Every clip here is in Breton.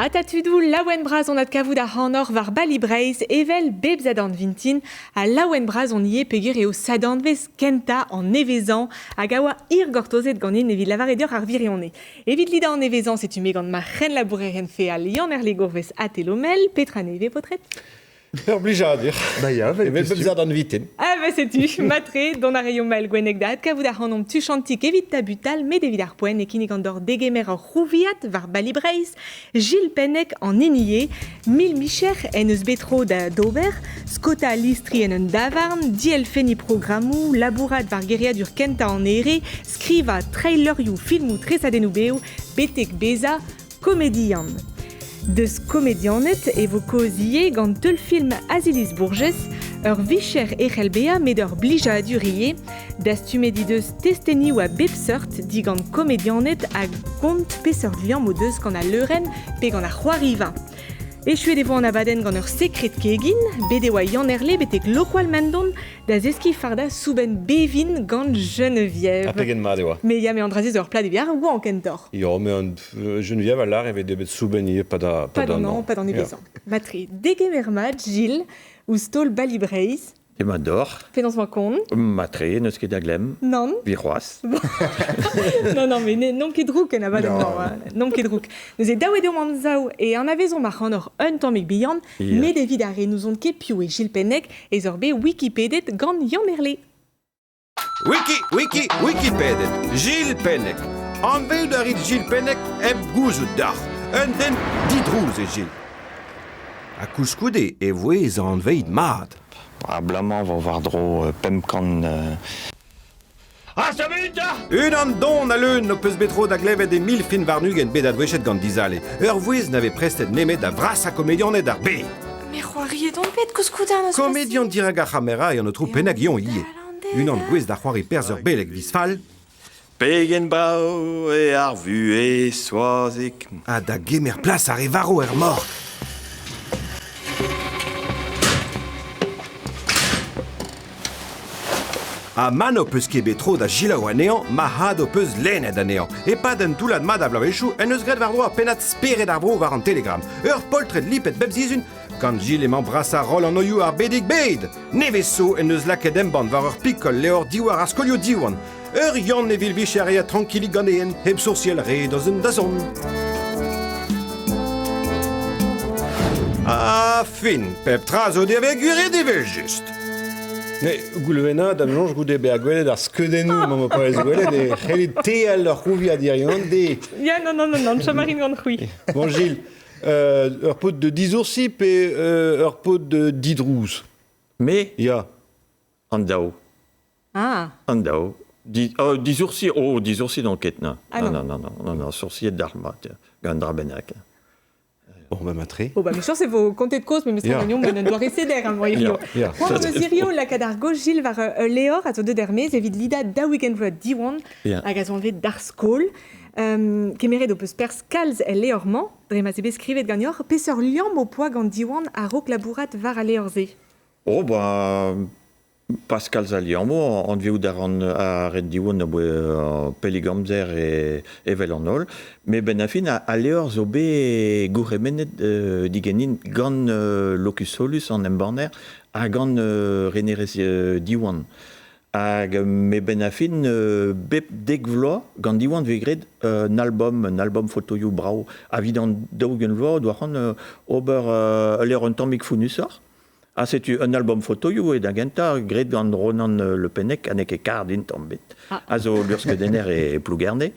Ata tudoù laouen bras on adkavout ac'hanoc'h war Bali Breizh evel bep sadorn vintin ha laouen bras on ivez peogwir eo sadornvezh kentañ an nevezañ hag a oa hirgortozet ganin evit lavaret deoc'h ar wirionez. Evit lidañ an nevezañ setu me gant ma c'henlabourerien feal Yann-Herle Gourves ha Thelo Mel. Petra nevez paotred? Ur blijadur. Ba ya, vel Evel bep kustum. an vintin. Ah bah setu, matre, dont a reio Mael Gwenneg da adkavout ac'hanomp tuchantik evit tabutal, met evit ar poent e kinnig an dor degemer ur c'houviad war Bali Breizh, Gilles Pennec an hini eo, mil micher en eus bet tro da d'ober, skota listri en un davarn, dielfenniñ programmoù, labourat war geriadur kentañ an ere, skrivañ trailerioù filmoù tresadennoù-bev, betek bezañ komedian. Deus komedianed e vo kaoz ivez gant teulfilm Aziliz Bourges, ur vicher e c'hell bezañ met ur blijadur ivez. Dastumet he deus testenioù a bep seurt digant komedianed a gont peseurt liamm o deus gant al leurenn pe gant ar c'hoariva. Echuet e vo an abadenn gant ur sekred kegin, bet e oa Yann-Herle betek Lokoal-Mendon da zeskiñ fardañ soubenn bevin gant Geneviève. Ha pegen mat e oa. Mais ya, mais an dra-se zo ur plad evit ar goañv kentoc'h. Ya, mais an Geneviève a lâr e vez debret soubenn ivez pa da pa d'an hañv, pa d'an nevezañ. Matre, degemer mat, Gilles, ouzh taol Bali Breizh. Emañ deoc'h. Penaos 'mañ kont? Matre, n'eus ket da glemm. Nann. Evit c'hoazh. Non, non, mais n'omp ket drouk en abadenn-mañ. N'omp ket drouk. Neuze, dav eo deomp anzav e anavezomp ac'hanoc'h un tammig bihan, met evit ar re n'ouzont ket piv eo Gilles Pennec, ez oc'h bet wikipedet gant Yann Herle. Wiki, wiki, wikipedet. Gilles Pennec. Anvezout a rit Gilles Pennec hep gouzout deoc'h. Un den didrouz eo Gilles. Ha koulskoude e vouezh anveet mat. Abalamour vo war-dro 500 Ah, Unan don ha leun ho peus bet tro da glevet e 1025 bet adwechet gant Dizale. Ur vouezh n'avez prestet nemet da vrasañ komedianed ar bed. Mais c'hoariet on bet koulskoude an eus Komedian dirak ar c'hamera eo an aotrou Pennagion ivez. Unan gouest da c'hoari perzh ur beleg viz-fall. Pegen brav eo ar vuhez, Soazig. Ha da gemer plas ar re varv er mor. Ha ma n'ho peus ket bet tro da selaou anezhañ, marc'had ho peus lennet anezhañ. E-pad un toullad mat a bloavezhioù en deus graet war-dro ar pennad Spered ar Vro war an Telegram. Ur poltred lipet bep sizhun. Gant Gilles emañ brasañ roll an oioù ar bedig bed. Nevez zo en deus lakaet embann war ur pikol levr diwar ar skolioù Diwan. Ur Yann evil vicher a rea trankilik ganen, hep soursial re da zont da zont. Ah, fin, pep tra zo devez gwiriet evel-just. Ne, Goulwena, da'm soñj goude bezañ gwelet ar skeudennoù ma 'ma paouez gwelet e c'hellit teal ur c'houviad hiziv de. Ya, non, non, non, non, chom a rin gant c'hwi. Bon, Gilles, ur paotr de disoursi pe ur paotr de didrouz? Me? Ya. An daou. Ah. An daou. Di, oh, disoursi, oh, disoursi n'on ket, non. Ah, non, non. non, non, non, non, soursiet dalc'hmat, gant dra bennak. Bon, bah, matre. Bon, bah, méchant, c'est vos compter de cause, mais Ya. gagnons ben un doare seder, hein, hirio. Ya. C'hoant am eus hirio lakaat ar gozh Gilles war ul levr a zo deuet er-maez evit lidañ daou ugent vloaz Diwan hag a zo anvet D'ar skol. Kemeret ho peus perzh kalz el levr-mañ, dre ma 'z eo bet skrivet ganeoc'h. Peseurt liamm ho poa gant Diwan a-raok labourat war al levr-se? Oh, bah, Pascal Zaliamo, anviout a ran ar red Diwan aboe pellig amzer evel an holl, met benn ar fin al levr zo bet gourc'hemennet diganin gant Locus Solus an embanner ha gant renerez Diwan. Hag me benn ar fin bep dek vloaz gant Diwan vez graet un album, un album fotoioù brav. Ha evit an 40 vloaz o doa c'hoant ober ul levr un tammig founnusoc'h. Ha setu un album fotoioù eo da gentañ, graet gant Ronan Le Pennec, ha n'eo ket kar din tamm bet, a zo luc'hskeudenner e Plougerne.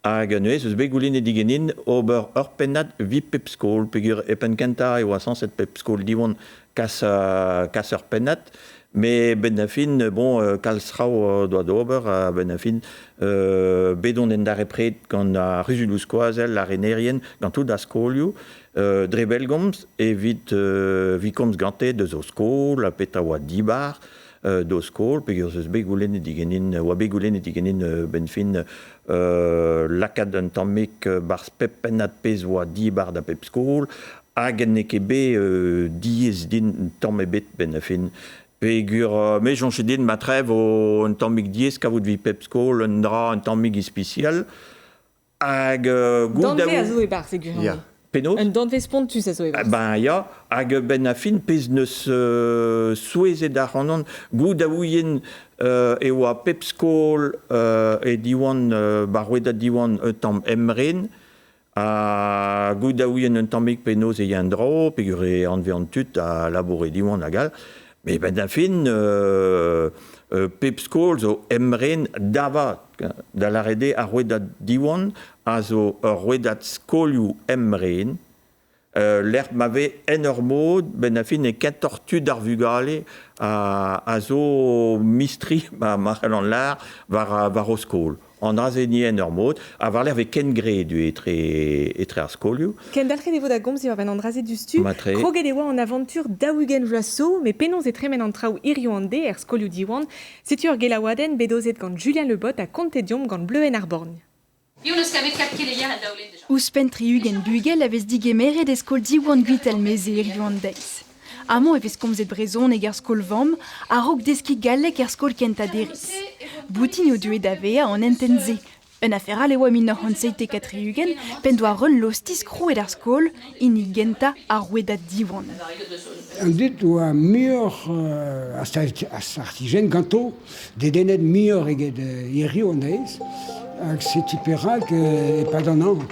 Hag neuze eus bet goulennet diganin ober ur pennad evit pep skol, peogwir e penn kentañ e oa sañset pep skol Diwan kas, kas ur pennad. Mais benn ar fin, bon, kalz traoù doa d'ober, a-benn ar fin, bet on en darempred gant ar c'huzulioù skoazell, ar renerien, gant tout ar skolioù, dre bellgomz evit evit komz gante deus o skol ha petra oa dibar d'o skol peogwir ez eus bet goulennet diganin oa bet goulennet diganin benn fin lakaat un tammig barzh pep pennad pezh oa dibar da pep skol hag n'eo ket bet diaes din tamm ebet benn ar fin peogwir me soñje din ma trev o un tammig diaes kavout evit pep skol un dra un tammig ispisial. Hag Danvez a zo e-barzh e gwirionez. Ya. Penaos? Un danvez spontus a zo e-barzh. Ben ya, hag benn ar fin, pezh neus souezhet ac'hanon, goût a ouien e oa pep skol e Diwan, ba rouedad Diwan un tamm emren, ha goût a ouien un tammig penaos e ya en dro, peogwir e anve an tud a labour e Diwan hag all. Met benn ar fin, pep skol zo emren da vat, da lâret eo ar rouedad Diwan a zo ur rouedad skolioù emren, lec'h ma vez en ur mod, benn ar fin e kentoc'h tud ar vugale a zo mistri, ma c'hellan lâr, war o skol. An dra-se ni en ur mod, ha war-lerc'h vez kengred etre ar skolioù. Kendalc'het e vo da gomz diwar-benn an dra-se diouzhtu. Matre. Kroget e oa an avantur 40 vloaz zo, met penaos e tremen an traoù hiziv an deiz er skolioù Diwan? Setu ur gelaouadenn bet aozet gant Julien Le Bot ha kontet deomp gant Bleuenn ar Borgn. Ouzhpenn 60 bugel a vez digemeret e skol Diwan Gwitalmeze hiziv an deiz. Amañ e vez komzet brezhoneg er skol-vamm a-raok deskiñ galleg er skol kentañ derez. Boutin eo deuet da vezañ an hentenn-se. Un afer all e oa 1977 p'en doa Reun Lostis krouet ar skol, hini gentañ ar rouedad Diwan. An dud oa muioc'h a startijenn ganto, dedennet muioc'h eget hiriv an deiz. Hag setu perak e-pad an hañv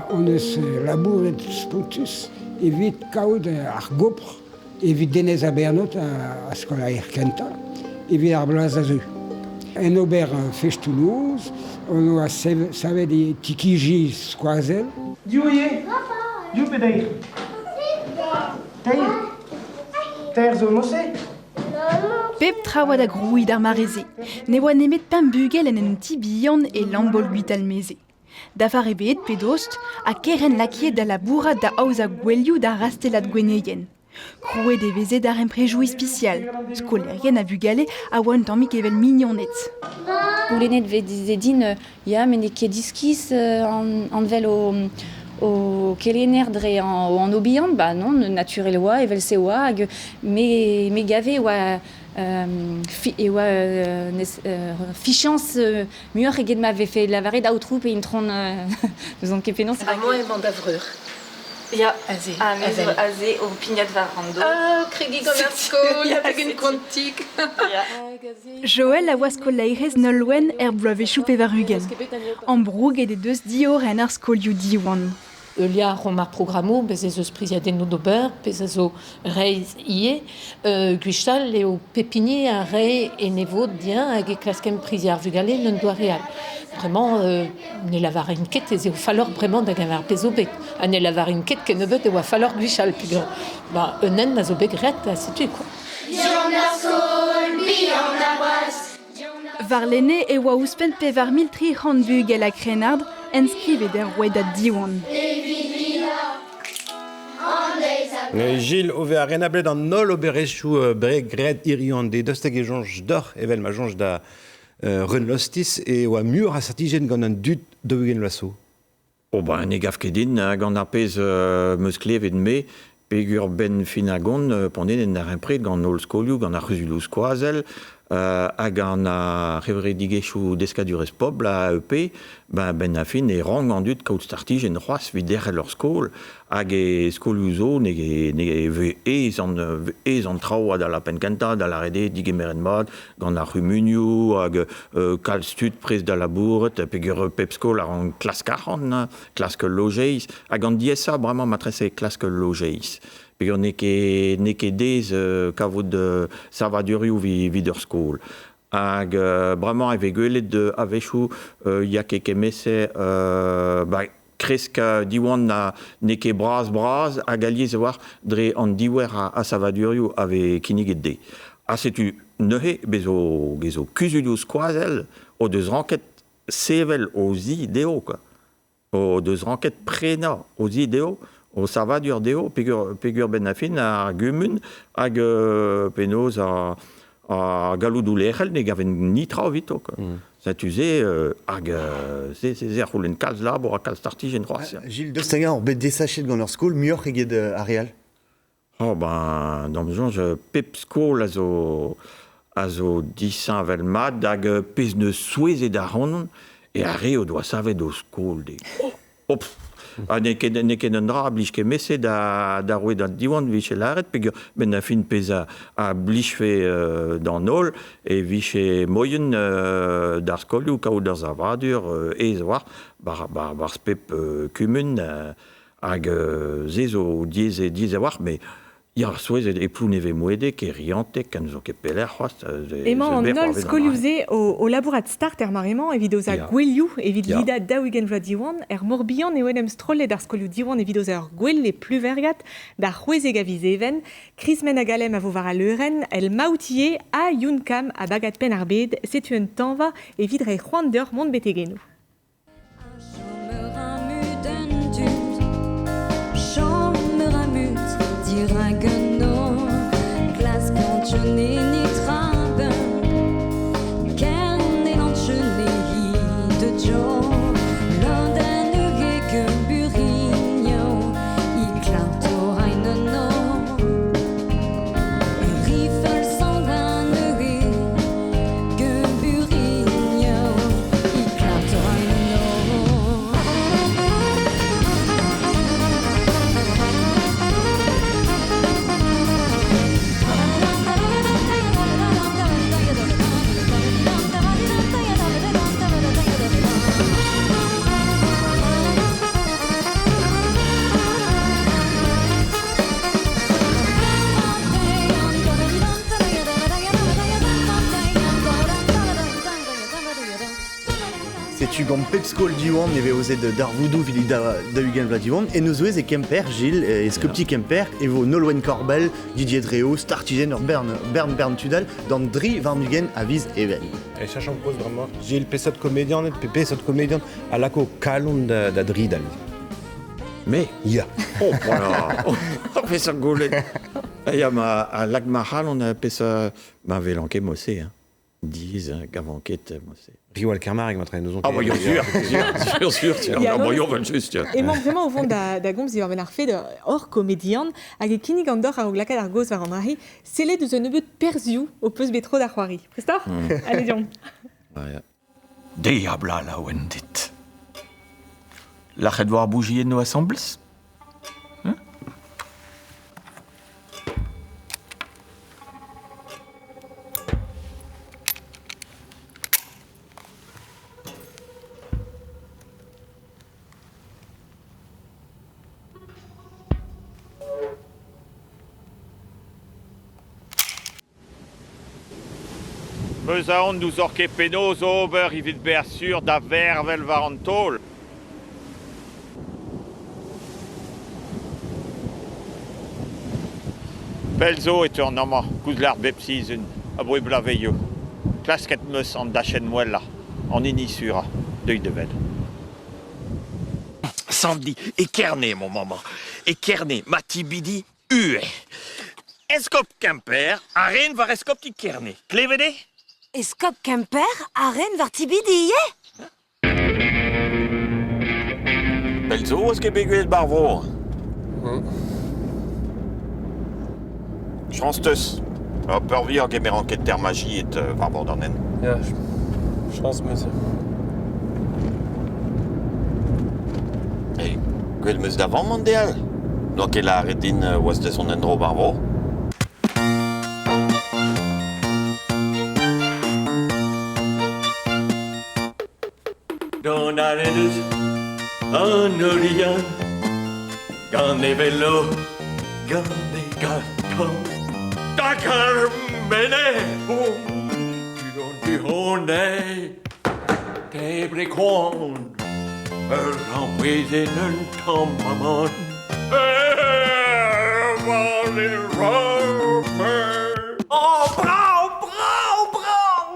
hon eus labouret spontus evit kaout ar gopr evit Denez Abernot a skolaer kentañ evit ar bloaz a zeu. En ober festoù-noz hon oa savet e tikiji skoazell. Div eo? Div pe deir? Teir? Teir zo mosse? Pep tra oa da grouiñ d'ar mare-se. Ne oa nemet pemp bugel en un ti bihan e Lambaol-Gwitalmeze. Dafar ebet pe dost ha kerent lakaet da labourat da aozañ gouelioù d'ar rastellad gwenneien. Krouet e veze darempredoù ispisial. Skolaerien ha bugale a oa un tammig evel mignoned. Goulennet veze din ya, met n'eo ket iskis anvel o kelenner dre o anv bihan. Ba non, naturel e oa, evel-se oa. Hag me gave e oa e oa fichañs muioc'h eget ma vefe lavaret aotrou pe intron n'ouzon ket penaos. Amañ emañ da vreur. Ya, Aze, ha me zo avel. aze o pignat war an do. Ah, kregiñ gant ar skol, Ya, pegen setu. koantik. Ya. Joël a oa skolaerez Nolwenn er bloavezhioù 80. Ambrouget he deus diorren ar skolioù Diwan. Heuliañ a reomp ar programmoù, bez' ez eus priziadennoù d'ober, pezh a zo reizh ivez. Gwechall eo pep hini a rae e nevod dezhañ hag e klaskemp priziañ ar vugale en un doare all. Bremañ ne lavarin ket ez eo falloc'h bremañ da geñver ar pezh zo bet ha ne lavarin ket kennebeut e oa falloc'h gwechall peogwir ba un hent a zo bet graet ha setu quoi. Warlene e oa ouzhpenn 4300 bugel ha krennard enskrivet er rouedad Diwan. Gilles, o vezañ renablet an holl oberezhioù graet hiziv an deiz, daoust hag e soñj deoc'h, evel ma soñj da Reun Lostis, e oa muioc'h a startijenn gant an dud 40 vloaz zo? Oh ben, ne gav ket din, hein, gant ar pezh 'm eus klevet me, peogwir 'benn fin ar gont, p'on aet en darempred gant holl skolioù, gant ar c'huzulioù skoazell, hag an ar c'hevredigezhioù deskadurezh pobl, AEP, ben, benn ar fin e rank an dud kaout startijenn c'hoazh evit derc'hel ur skol hag e skolioù zo ne ne vez aes an aes an traoù adal ar penn-kentañ da lâret eo digemeret mat gant ar c'humunioù hag kalz tud prest da labourat peogwir pep skol a rank klask arc'hant, klask ul lojeiz hag an diaesañ bremañ matrese klask ul lojeiz. Peogwir n'eo ket aes kavout savadurioù evit ur skol. Hag bremañ e vez gwelet a-wechoù ya ket kement-se ba kresk Diwan n'eo ket bras-bras hag alies a-walc'h dre an diouer a savadurioù a vez kinniget dezhe. Ha setu neuze bez zo kuzulioù skoazell o deus ranket sevel o zi dezho quoi. O deus ranket prenañ o zi dezho, o savadur dezho, peogwir benn ar fin ar gumun hag penaos ar galloudoù lec'hel ne gavent netra evito quoi. Setu se hag se se a c'houlenn kalz labour ha kalz startijenn c'hoazh. Gilles, daoust hag-eñ oc'h bet desachet gant ur skol muioc'h eget ar re all? Oh ben, d'am soñj, pep skol a zo disheñvel-mat hag pezh 'neus souezhet ac'hanon eo ar re o doa savet o skol dezhe. Oh, pff. Ha n'eo ket, n'eo ket un dra a blij ket mese da, da roue da Diwan vije lâret, peogwir ben a fin pezh a, a blijfe d'an holl e vije moien d'ar skolioù kaout ar savadur aes a-walc'h war, war, war pep kumun hag se zo diaes, diaes a-walc'h, met Ya, souezhet e Plounevez-Moedeg, e Rianteg, ha n'eus ket pelec'h c'hoazh. Emañ an holl skolioù-se o labourat start er mare-mañ evit aozañ gouelioù, evit lidañ 40 vloaz Diwan. Er Mor-Bihan eo en em strollet ar skolioù Diwan evit aozañ ur gouel e Pluvergad d'ar 16 a viz Even. Krismenn hag Alem a vo war al leurenn, El Maoutier ha Youn Kamm ha Bagad Penn-ar-Bed. Setu un tañva evit reiñ c'hoant deoc'h mont betek eno. Setu gant pep skol Diwan e vez aozet darvoudoù evit da-ugent vloaz Diwan. En o zouez e Kemper, Gilles, e eskopti Kemper, e vo Nolwenn Korbel, Didier Dreo, Startijenn ur bern, bern bern tud all d'an dri warn-ugent a viz Even. E cheñch koz bremañ. Gilles, peseurt komedian, pe peseurt komedian a lako kalon da, da dridal? Me? Ya. Oh, voilà. Oh, peseurt goulenn. Ya, ma, a lak ma c'halon peseurt... Ma welan ket mod-se, hein. Diaes, hein, gavan ket mod-se. Riwal Kermareg, matre, n'ouzon ket. Ah, bah, sûr, sûr, sûr, sûr. Ah, bah, yo, just, Emañ vraiment o vont da, da gomz diwar-benn ar fed hor komedian hag e kinnig an dor a-raok lakaat ar gaoz war an ahe sellet ouzh un nebeud perzhioù ho peus bet tro da c'hoari. Prest oc'h? Allez, deomp. Ouais. Deiz-ha-bloaz laouen dit. Lac'het war boujiennoù asambles? Hein? Meus aon n'ouzoc'h ket penaos ober evit bezañ sur da vervel war an taol. Pell zo e teuan amañ, koulz lâret bep sizhun, aboe bloavezhioù. Klasket 'm eus an dachenn wellañ, an hini surañ, deuit da wel. Samedi, e Kerne emaomp amañ. E Kerne, ma tibidi Ue. Eskob Kemper a ren war eskopti Kerne. Klevet eo? Eskob Kemper a ren war Tibidi ivez? Pell zo eus ket bet gwelet 'ba 'r vro. Chañs 'teus. Peurvuiañ 'gemeran ket termajied war bord an hent. Ya, chañs 'm eus. Eh, gwell 'm eus da vamm an deal. N'oa ket lâret din oas da zont en-dro 'bar vro. Gant a deus an Oriant, gant e velo, gant e gaton, da Carmene, oh, du-hont, Debriñ koan, ur grampouezhenn un tamm amann. Oh, brav, brav, brav!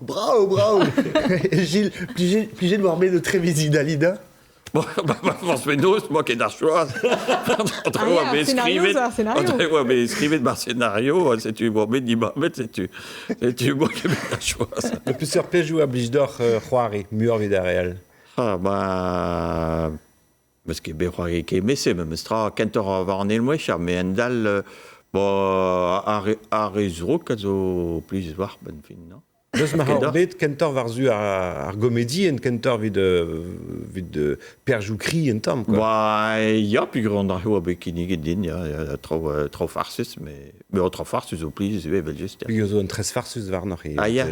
Brav, brav! Gilles, plijet, plijet war bet o treveziñ Dalida? Bon, bah, bah, forzh penaos, moi ket ar choaz. Ah ya, ar scénario zo ar scénario. Oa bet skrivet bar scénario, setu oa bet dibabet, setu setu oa ket bet ar choaz. Le peseurt pezhioù a blij deoc'h c'hoari muioc'h evit ar re all? Ah, ba... Meus ket bet c'hoari kement-se, memes tra, kentoc'h war an eil mouezh, mais en-dal, bon, ar, ar re zrouk a zo plijus war, benn fin, non? Deus ma hor bet kentoc'h war-zu ar gomedienn kentoc'h evit evit perzhioù kri un tamm quoi. Ba ya peogwir an dra-se oa bet kinniget din ya, ya traoù traoù farsus mais mais traoù farsus zo plijus ivez evel-just. Ya. Peogwir zo un tres farsus warnoc'h Ah ya,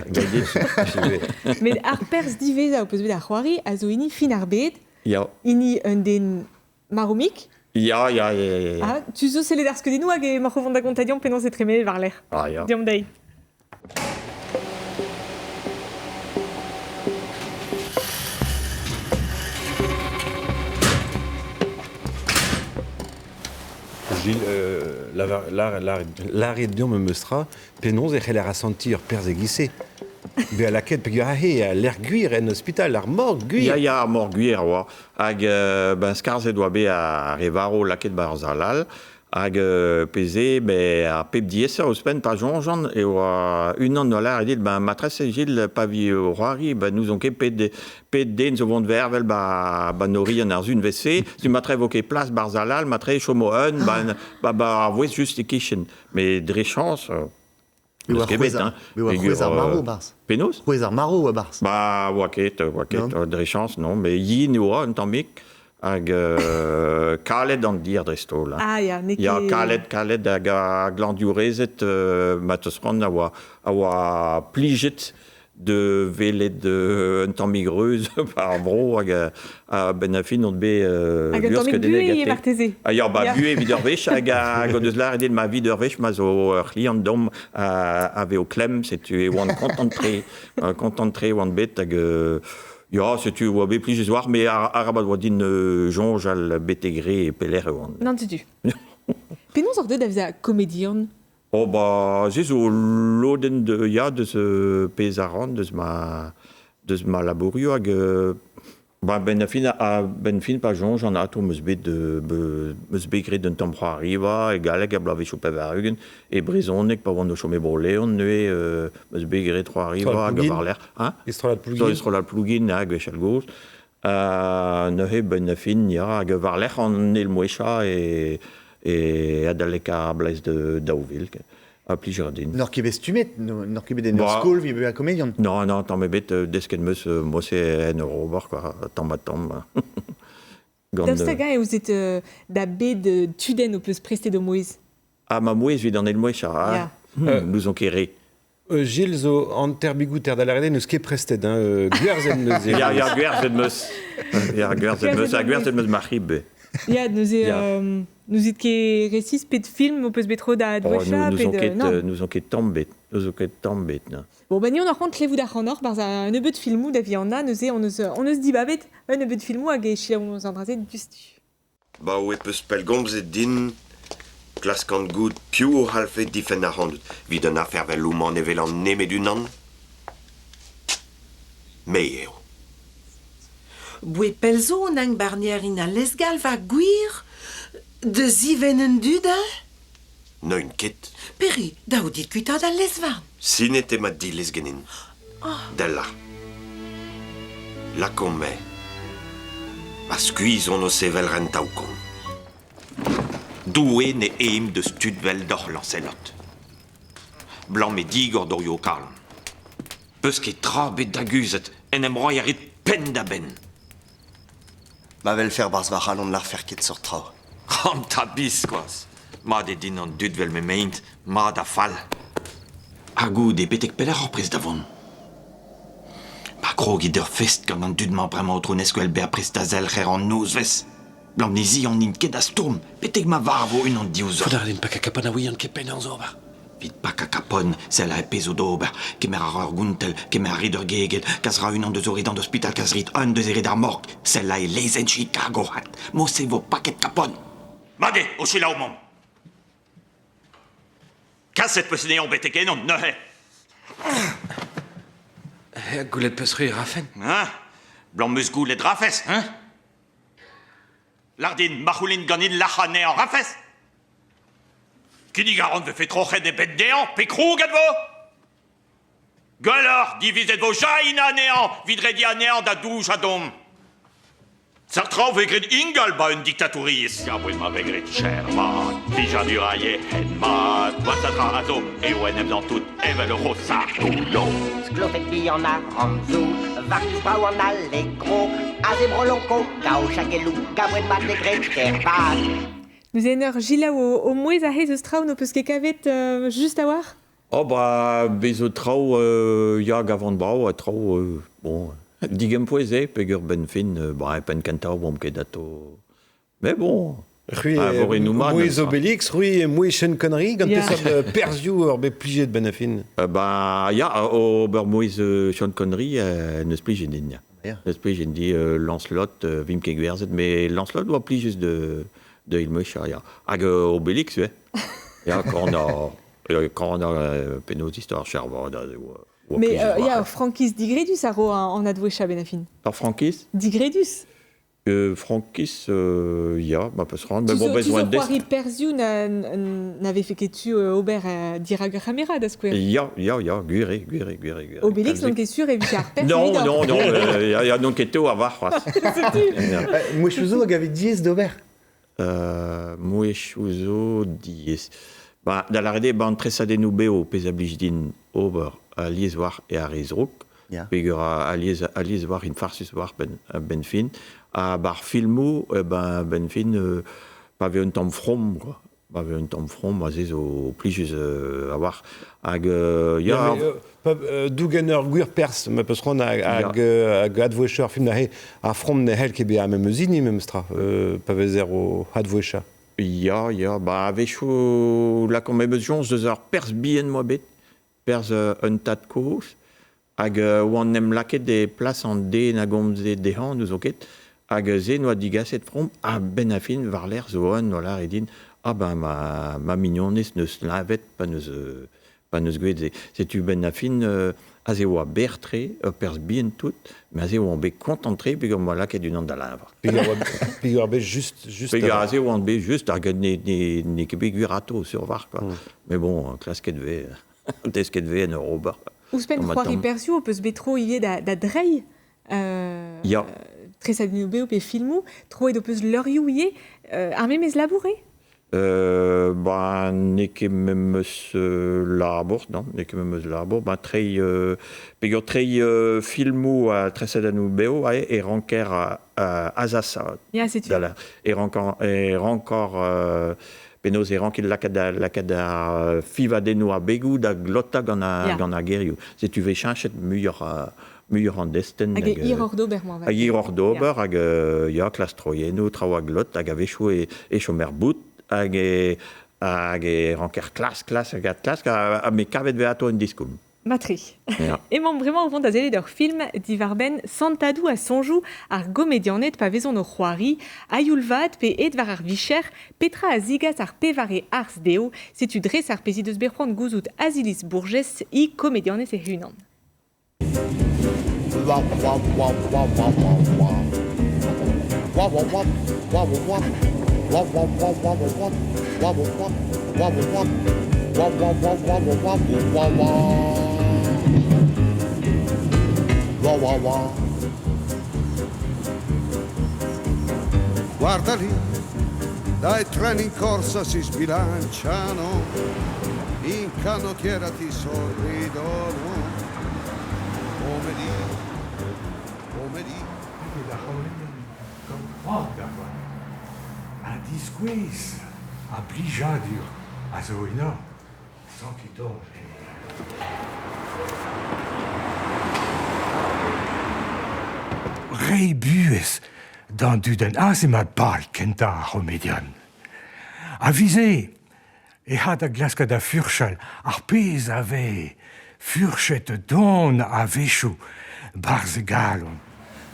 Met ar perzh diwezhañ ho peus bet ar c'hoari a zo hini fin ar bed. Ya. Hini un den marv-mik. Ya, ya, ya, ya, ya. Ah, tu zo sellet ar skeudennoù hag emaoc'h o vont da gontañ deomp penaos e tremenet war-lerc'h. Ah, ya. Deomp dezhi. Gilles, lâret deomp memes tra, penaos e c'heller asantiñ ur perzh e-giz-se Bezañ lakaet peogwir aze lec'h gwir en ospital, ar morg gwir. Ya, ya, ar morg gwir a oa. Hag ben skarzhet oa bet ar re varv lakaet 'ba ur sal all. Hag pe-se, ben ar pep diaesañ ouzhpenn pa soñjan e oa unan o lâret dit ben matrese Gilles pa vi o c'hoari ben n'ouzon ket pet pet den zo vont vervel ba ba Oriant ar sunvezh-se. Setu matre vo ket plas 'barzh sal all, matre e chomo un ba ba ba ar vouezh just e-kichen. Mais dre chañs, N'eus ket bet, hein. Me oa c'hwezh ar marv 'barzh. Penaos? C'hwezh ar marv oa 'barzh. Ba, oa ket, oa ket, dre chañs, non. Mais yin e oa un tammig, hag kalet an dir dreist-holl. Hein. Ah ya, n'eo ket... Ya, kalet, kalet, hag ar glañdiourezed, ma 'teus c'hoant, a oa, a oa plijet de welet un tammig reuz war ar vro hag a-benn ar fin on bet Hag un tammig buhez marteze. Ah ya, ba buhez evit ur wech hag hag o deus lâret din ma evit ur wech ma zo ur c'hliant domm a vez o klemm, setu e oan kontant-tre, kontant-tre oan bet hag ya, setu oa bet plijus war, mais arabat oa din soñjal betek re e pelec'h e oan. Nann, setu. Penaos oc'h deuet da vezañ komedian? Oh ba se zo lodenn de, ya deus pezh a ran deus ma deus ma labourioù hag ba benn ar fin a-benn fin pa soñjan ato 'm eus bet 'm eus bet graet un tamm c'hoariva e galleg er bloavezhioù 80 e brezhoneg pa oan o chom e Bro-Leon neuze 'm eus bet graet c'hoariva hag war-lerc'h hein? E strollad Plougin. Strollad Plougin ha gwechall gozh. Neuze benn ar fin ya hag war-lerc'h an eil mouezhañ e e adalek ar blez de 2000 a plij din. N'oc'h ket bet stummet, n'oc'h ket bet en ur skol evit bezañ komedian? Non, non, tamm ebet, desket 'm eus mod-se en ur ober, quoi, tamm ha tamm. Gant, Daoust hag-eñ eo zet da bet tudenn ho peus prestet ho mouezh? Ah, ma mouezh evit an eil mouezh, ah, n'ouzon ket re. Gilles zo hanter bigouter da lâret n'eus ket prestet, hein, gwerzhet neuze. Ya, ya, gwerzhet 'meus. Ya, gwerzhet 'meus, ha gwerzhet 'meus ma c'hib. Ya, neuze, n'ouzit ket resis pet film ho peus bet tro da adwechañ pet, non. N'ouzon ket tamm bet, n'ouzon ket tamm bet, non. Bon, ben ni on a c'hoant klevout ac'hanoc'h barzh un nebeud filmoù da vihanañ, neuze on eus, on eus dibabet un nebeud filmoù hag e selaouomp an dra-se diouzhtu. 'Baoe 'peus pellgomzet din klaskan goût piv c'hallfe difenn ac'hanout 'vit un afer 'vel homañ ne welan nemet unan me eo. Boe pell zo n'eñ barnerien al lez-galv ha gwir da zivenn an dud hein? N'eun ket. Pere, dav dit kuitaat al lez-varn. Sinet eo ma dilez ganin. Della. Lakaomp-me. Ha skuizh on o sevel rentaoù-kont. Doue ne aimp deus tud 'veldoc'h Lancelot. Blam eo digor dorioù ho kalon. Peus ket tra bet da guzhat, en em roiñ a rit penn-da-benn. Ma welfer 'barzh va c'halon 'lârfer ket seurt traoù. C'hanta biskoazh! Mat eo din an dud 'vel m'emaint, mat ha fall. Ha goude, betek pelec'h oc'h prest da vont? Ma krogit ur fest gant an dud-mañ bremañ aotrou Nesquel bezañ prest da zelc'her an nozvezh. Blam ne zihanint ket da stourm betek ma varvo unan diouzhoc'h. Faot a ra din pakañ kapon a ouian ket penaos ober. Vit pakañ kapon, sell ar pezh zo d'ober. Kemer a ra ur gontell, kemer a rit ur gegel, kas ra unan deus ho re d'an ospital, kas rit un deus e re d'ar morg. Sell a e lezenn Chicago, hat. Mo-se vo paket kapon. Mat eo, o selaou mamm. Kaset 'peus anezhañ betek ennon neuze. Goulet 'peus c'hwi 'rafen? Hein? Blam 'meus goulet 'rafes, hein? Lâr din, ma c'houlenn ganin lac'hañ anezhañ 'rafes? Kinnig a ran 'vefe troc'het e benn dezhañ pe krouget 'vo? Gwelloc'h divizet 'vo jahin anezhañ 'vit rediañ anezhañ da doujañ domp. Seurt traoù 'vez graet ingal 'ba un diktatouriezh. Ya, ma vez graet cher mat. Plijadur ha yec'hed mat Gwashañ tra a zo eo en em santout evel ur c'hozh sac'h goullo Sklofet bihan ar ramzoù, war-du brav an allegro, aze brolonko, gaoch hag elou, gabouet mat ne gred ker vat. Neuze en ur selaou ho mouezh aze eus traoù n'ho peus ket kavet just a-walc'h? Oh ba bez zo traoù ya gavan brav ha traoù bon digempouez eo peger benn fin ba e penn kentañ oamp ket atao mais bon C'hwi mouezh Obélix, c'hwi mouezh Sean Connery, gant peseurt perzhioù ur bet plijet benn ar fin? Ba ya, ober mouezh Sean Connery n'eus plijet din ya. N'eus plijet din Lancelot, vimp ket gwerzhet, mais Lancelot oa plijus de de Ilmecha, ya. Hag Obélix, ouais. Ya, quand a quand a penaos istor chervad aze oa. Mais ya, ur frankiz digredus a ro an advouezhañ benn ar fin. Ur frankiz? Digredus. Frankiz, ya, ma peus c'hoant. Tu zo, tu zo c'hoari perzhioù na, na vefe ket tu ober dirak ur c'hamera, da skouer. Ya, ya, ya, gwir eo, gwir eo, gwir eo. Gwir eo. Obélix n'on ket sur evit ar perzh Non, non, non, ya, ya, n'on ket teo a warc'hoazh. Setu. Mouezhioù zo hag a vez diaes d'ober. Mouezhioù zo diaes. Ba, da lâret eo, ba an tresadennoù bev, pezh a blij din ober alies war eo ar re zrouk. Ya. Peger alies, alies war int farsus war benn, benn fin. Ha bar filmoù, eh ben, benn fin, pa vez un tamm from, quoi. Pa vez un tamm from, aze zo plijus a-walc'h. Hag ya... Dougen ur gwir perzh, ma peus c'hoant hag, hag, hag advouezhañ ur film neuze, ar from ne c'hell ket bezañ memes hini memes tra, pa vezer o advouezhañ. Ya, ya, ba a-wechoù lakaomp memes soñj deus ar perzh bihan 'moa bet. Perzh un tad-kozh hag oan em lakaet e plas an den a gomze dezhañ n'ouzon ket hag se 'noa digaset fromp a-benn ar fin war-lerc'h zo un oa lâret din ah ben ma, ma mignonez 'neus leñvet pa 'neus pa 'neus gwelet se. Setu benn ar fin aze oa berr-tre, ur perzh bihan tout, mais aze oan bet kontant-tre peogwir 'moa lakaet unan da leñvañ. Peogwir bet just just Peogwir aze oan bet just hag n'eo ket bet gwir atao sur war quoi. Mais bon, klasket 'vez desket 'vez en ur ober. Ouzhpenn c'hoari perzhioù ho peus bet tro ivez da, da dreiñ Ya. tresadennoù bev pe filmoù. Troet ho peus leurioù ivez. Ar memes labour eo? Ba n'eo ket memes labour, non, n'eo ket memes labour. Ba treiñ, peogwir treiñ filmoù ha tresadennoù bev e ranker azasaat. Ya, setu. E ranker, e ranker penaos e rankit lakaat da, lakaat ar fivadennoù abegoù da glotañ gant ar, gant ar gerioù. Setu vez cheñchet muioc'h muioc'h an destenn. Hag hiroc'h d'ober, moarvat. Hag hiroc'h d'ober, hag ya, klas troiennoù, traoù a glot, hag a-wechoù e, e chom er bout, hag e, hag e ranker klask, klask hag adklask, ha, ha me kavet vez atao un diskoulm. Matre. Emaomp bremañ o vont da sellet ur film diwar-benn santadoù ha soñjoù ar gomedianed pa vezont o c'hoari, a-youl vat pe aet war ar vicher, petra a zigas ar pevare arz dezho, setu dres ar pezh he deus bet c'hoant gouzout Aziliz Bourges, hi komedianez hec'h-unan. Guarda lì, dai treni in corsa si sbilanciano, in canottiera ti sorridono. Come di, come di. Gant c'hoant da vat. Ha diskouez a blijadur a zo ennañ. Santit dañjer. Reiñ buhez d'an dudenn aze emañ pal kentañ ar c'homedian. A vize e c'ha da glask da furchal ar pezh a vez furchet don a-wechoù 'barzh e galon.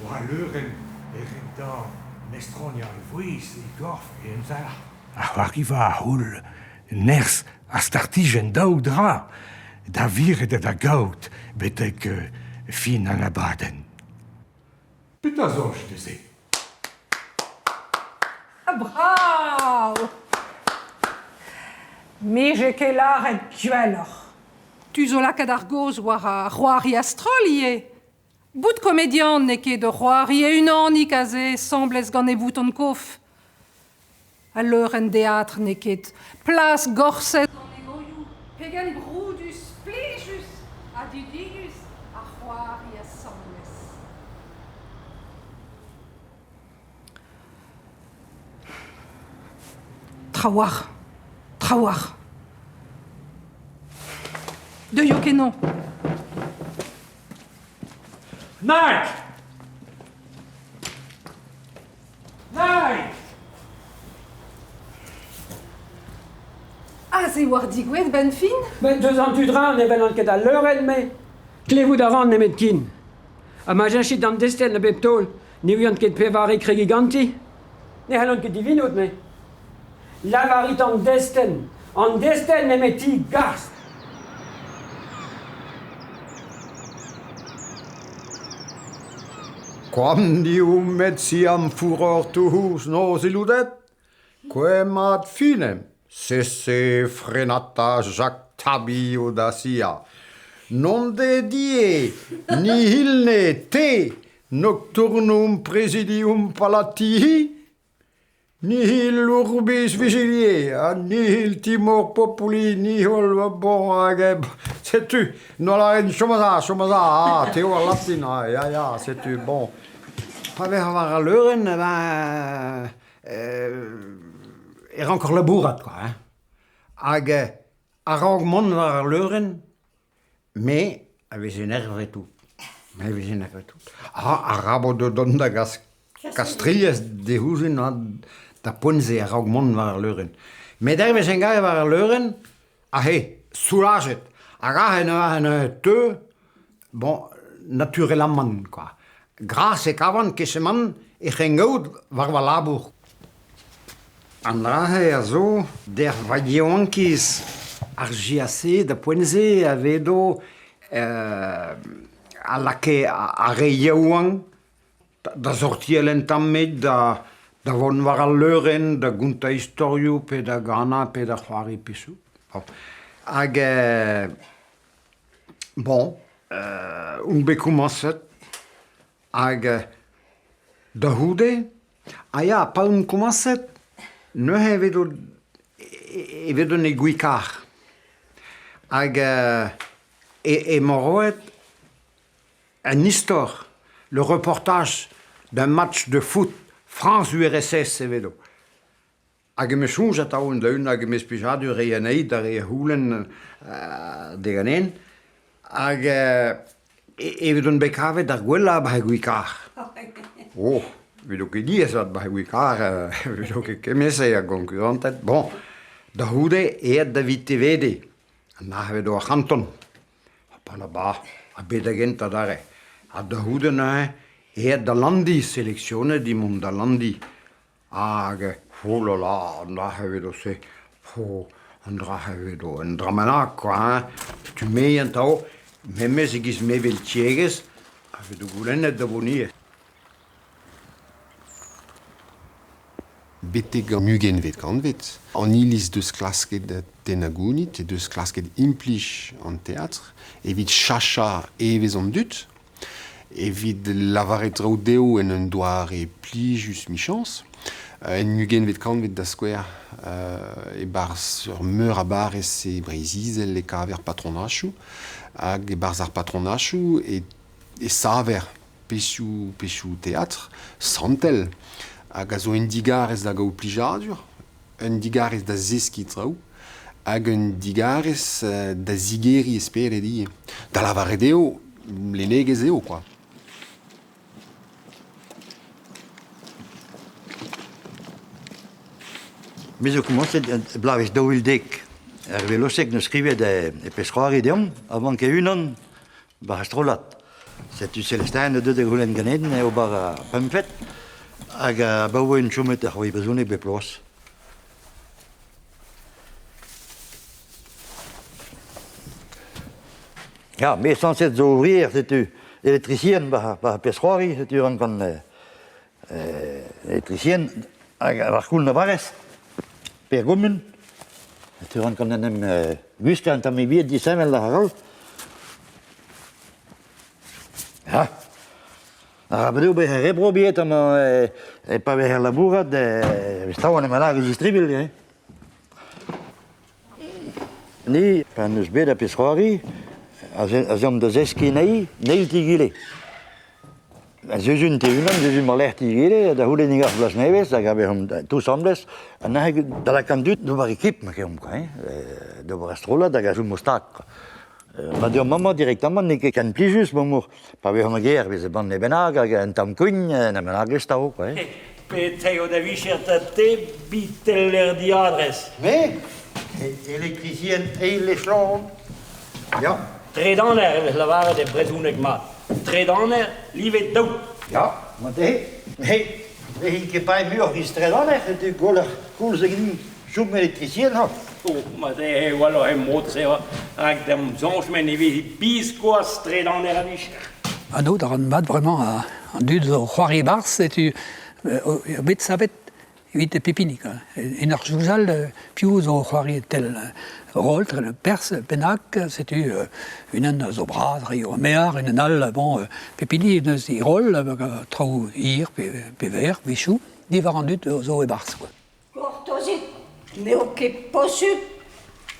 War al leurenn e red da mestroniañ e vouezh, e gorf, e emzalc'h. Ar c'hoariva a c'houl nerzh ha startijenn daou dra da viret da gaout betek fin an abadenn. Petra soñj neuze? Brav! Mije ket lâret gwelloc'h. Tu zo lakaat ar gaoz war ar c'hoari a-stroll ivez. Bout komedian n'eo ket ur c'hoari e-unanik aze, 'semblez gant e vouton kof. Al leurenn deatr n'eo ket plas gorset an egoioù, pegen broudus, plijus ha dudius ar c'hoari asambles. Trawalc'h, trawalc'h. Deuio kenañ. Naig! Naig! Aze oar digouezhet 'benn fin? Met deus an tu dra ne welan ket al leurenn, me. Klevout a ran nemet kin. Ha ma cheñchit an destenn a bep taol, ne ouian ket pevare kregiñ ganti. Ne c'hallan ket divinout, me. Lavarit an destenn, an destenn nemeti, gast! Quam etiam furor tuus nos illudet, quem ad finem sesse frenata jactabi audacia. Non de die nihilne te nocturnum presidium palatii, Nihil urbis vigiliae ha nihil timor populi nihil bon hag setu n'oa lâret chom a chom a ah teo al latin ah ya ya setu bon pa vez war al leurenn eh ben e rankor labourat quoi hein hag a-raok mont war al leurenn Me a veze nervet tout. Me a veze nervet tout. Ah, arabat dont da gas kastrilhez d'e c'houzout da poent-se a-raok mont war al leurenn. Met hervez en war al leurenn, aze, soulajet. Hag aze neuze neuze teu, bon, naturelamant quoi. Gras e kavan kesemant e c'hengaout war va labour. An dra-se a zo d'er yaouankiz ar JAC da poent-se a vedo a lakae ar re yaouank da sortial un tammig, da vont war al leurenn, da gontañ istorioù pe da ganañ pe da c'hoari pezhioù. Hag bon, on bet komañset hag da c'houde Ah ya, pa on komañset, neuze evidon evidon e Gwikar. Hag emañ roet un istor, le reportage d'un match de foot France-URSS evedo. Hag em eus soñj atav en-deun hag em eus plijadur reiñ anezhi da re a c'houlenn diganen. Hag evit on bet kavet ar gwellañ ba Gwikar. Oh, evit ket diaes avat ba Gwikar, evit ket kement-se a gonkuranted. Bon, da c'houde aet da Vitevede, an arc'hvet oa ar c'hanton. Ha pa ba, ha bet da gentañ adarre. Ha da c'houde neuze, aet da Landi, seleksionet eo mont da Landi. Hag oh là là, an dra evedo se, oh, an dra evedo, un dra bennak quoi hein. Tu me an tav, memes e-giz mevel tiegezh, a vedo goulennet da vont Betek an ugentvet kantved, an iliz deus klasket tennañ gounid, deus klasket implij an teatr evit chachañ evezh an dud. Evit lavaret traoù dezho en un doare plijus 'michañs. En ugentvet kantved da skouer e-barzh ur meur a barrez e Breizh-Izel e kaver patronachoù hag e-barzh ar patronachoù e, e saver pezhioù, pezhioù teatr santel hag a zo un digarez da gaout plijadur, un digarez da zeskiñ traoù hag un digarez da zigeriñ e spered ivez. Da lavaret eo, lennegezh eo kwa. Me zo komañset bloavezh 2010. Hervé Losec 'neus skrivet e pezh-c'hoari deomp a vanke unan 'ba ar strollad. Setu Célestin deut da goulenn ganen ober ar pempvet hag abaoe on chomet da c'hoari brezhoneg bep bloaz. Ya, me sañset zo ouvrier, setu elektrisien 'ba ar pezh-c'hoari, setu rankan elektrisien hag war koulz na barrez, per gomun. Setu rankan en em gwiskañ un tammig bihan disheñvel da ar all. Ya. Arabat eo bezañ re brobiet amañ e pa vezer labourat e vez traoù en em lak distribilh eh. Ni, pa n'eus bet a pezh c'hoari, az eomp da zeskiñ anezhi, an eil d'egile. Zuzun te-unan, zuzun war-lerc'h d'egile, da c'houlenn ar bloaz nevez, hag a vezomp tous asambles, ha neuze da lakaat an dud d'ober ekip, ma keomp, quoi, hein, d'ober ar strollad hag a chom o stag. Quoi. Ma deomp amañ direktamant n'eo ket ken plijus, mamour. Pa vezomp a gêr, vez e banne bennak hag un tamm kugn, na bennak eus tao, quoi. Hein. Petra eo da vicher ta te, biteller diadres? Me? Elektrisien eil echelon. Ya. Tredaner e vez lavaret e brezhoneg mat. Tredaner live daou. Ya, mat eo. He, ne int ket paeet muioc'h evit tredaner, setu gwelloc'h koulz eget chom elektrisien ha. Oh, mat eo gwelloc'h e mod-se, rak d'am soñj-me ne veze biskoazh tredaner a vicher. An aod a ran mat bremañ an dud zo c'hoari e-barzh, setu bet savet evit pep hini. En ur soñjal piv zo c'hoari tel roll, perzh bennak, setu unan a zo bras, re o mear, unan all, bon, pep hini neus e roll, traoù hir pe verr, wechoù, diwar an dud zo e-barzh. Quoi. Gortozit, n'eo ket posupl.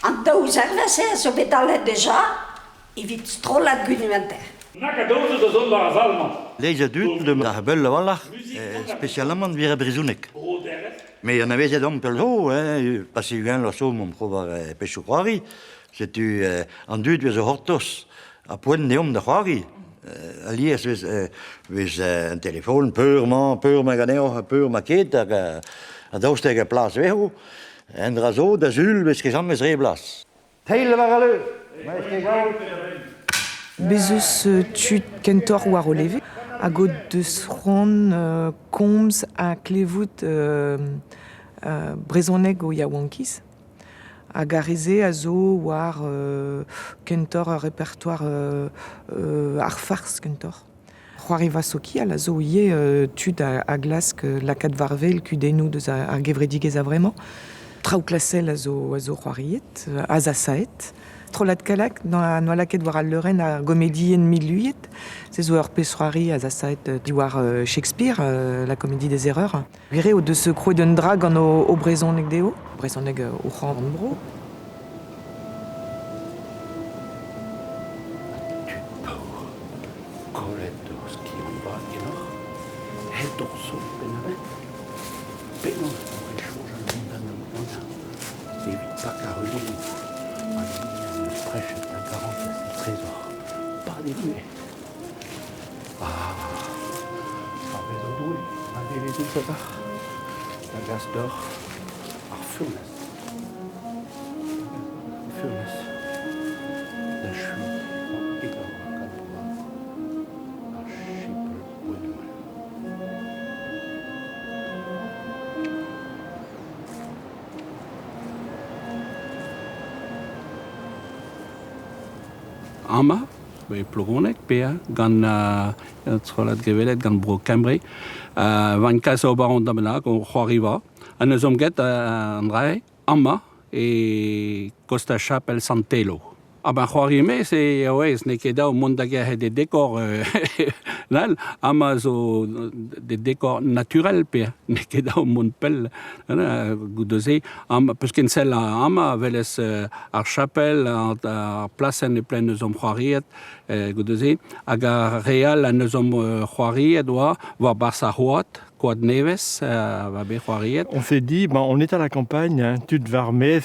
An daou zervez-se a zo bet dalc'het deja evit strollad Gwiniventer. Nag a daoù da zont war ar sal-mañ. Leizh a dud da beul a-walc'h, spesialamant vir brezhoneg. Me anavezet omp pell zo, hein, pase ugent vloaz zo m'omp tro war pechoù c'hoari. Setu an dud vez o c'hortoz ha poent deomp da c'hoari. Alies vez, vez an telefon peur-mañ, peur-mañ ganeoc'h, peur-mañ ket, hag a daoust hag a plas vezho. En dra zo, da sul vez ket james re blas. Teil war al leur, Bez eus tud kentoc'h war o leve hag o deus c'hoant komz ha klevout brezhoneg o yaouankiz. Hag ar re-se a zo war kentoc'h ur repertoar ar fars kentoc'h. C'hoariva sokial a zo ivez tud a glask lakaat war-wel kudennoù deus ar gevredigezh a-vremañ. Traoù klasel a zo a zo c'hoariet, azasaet. Strollad Kallag n'oa lakaet war al leurenn ar gomedienn Milluiet. Se zo ur pezh-c'hoari azasaet diwar Shakespeare, la comédie des erreurs. Gwir eo o deus krouet un dra gant o brezhoneg dezho, brezhoneg o c'horn-bro. Tud paour, kollet o skiant-vat ganeoc'h, aet oc'h sot penn-da-benn. Penaos e vo soñjal mont da Naoned evit pakañ reuzoù an hini en deus prechet da garantez etrezoc'h pad e vuhez? Ah, ra vezo Doue madelezhus a-walc'h da gas deoc'h ar furnez. Ar furnez da chui egañ ar chipel gwenn. Amañ e Plogoneg pe gant strollad gevellet gant Bro Kembre van kas ober an da bennak o c'hoariva ha neus omp get an dra amañ e Costa Chapel Sant-Telo. Ah ben c'hoari e-maez eo aes, n'eo ket dav mont da gerc'het e dekor lal, amañ zo des décors naturels pe n'eo ket dav mont pell goude-se. Peus ken sell amañ a welez ar chapel, ar plasenn e plen eus omp c'hoariet goude-se, hag ar re all a neus omp c'hoariet oa war barzh ar c'hoad, koad nevez va bet c'hoariet. On s'est dit, ben, on est à la campagne, hein, tud war-maez,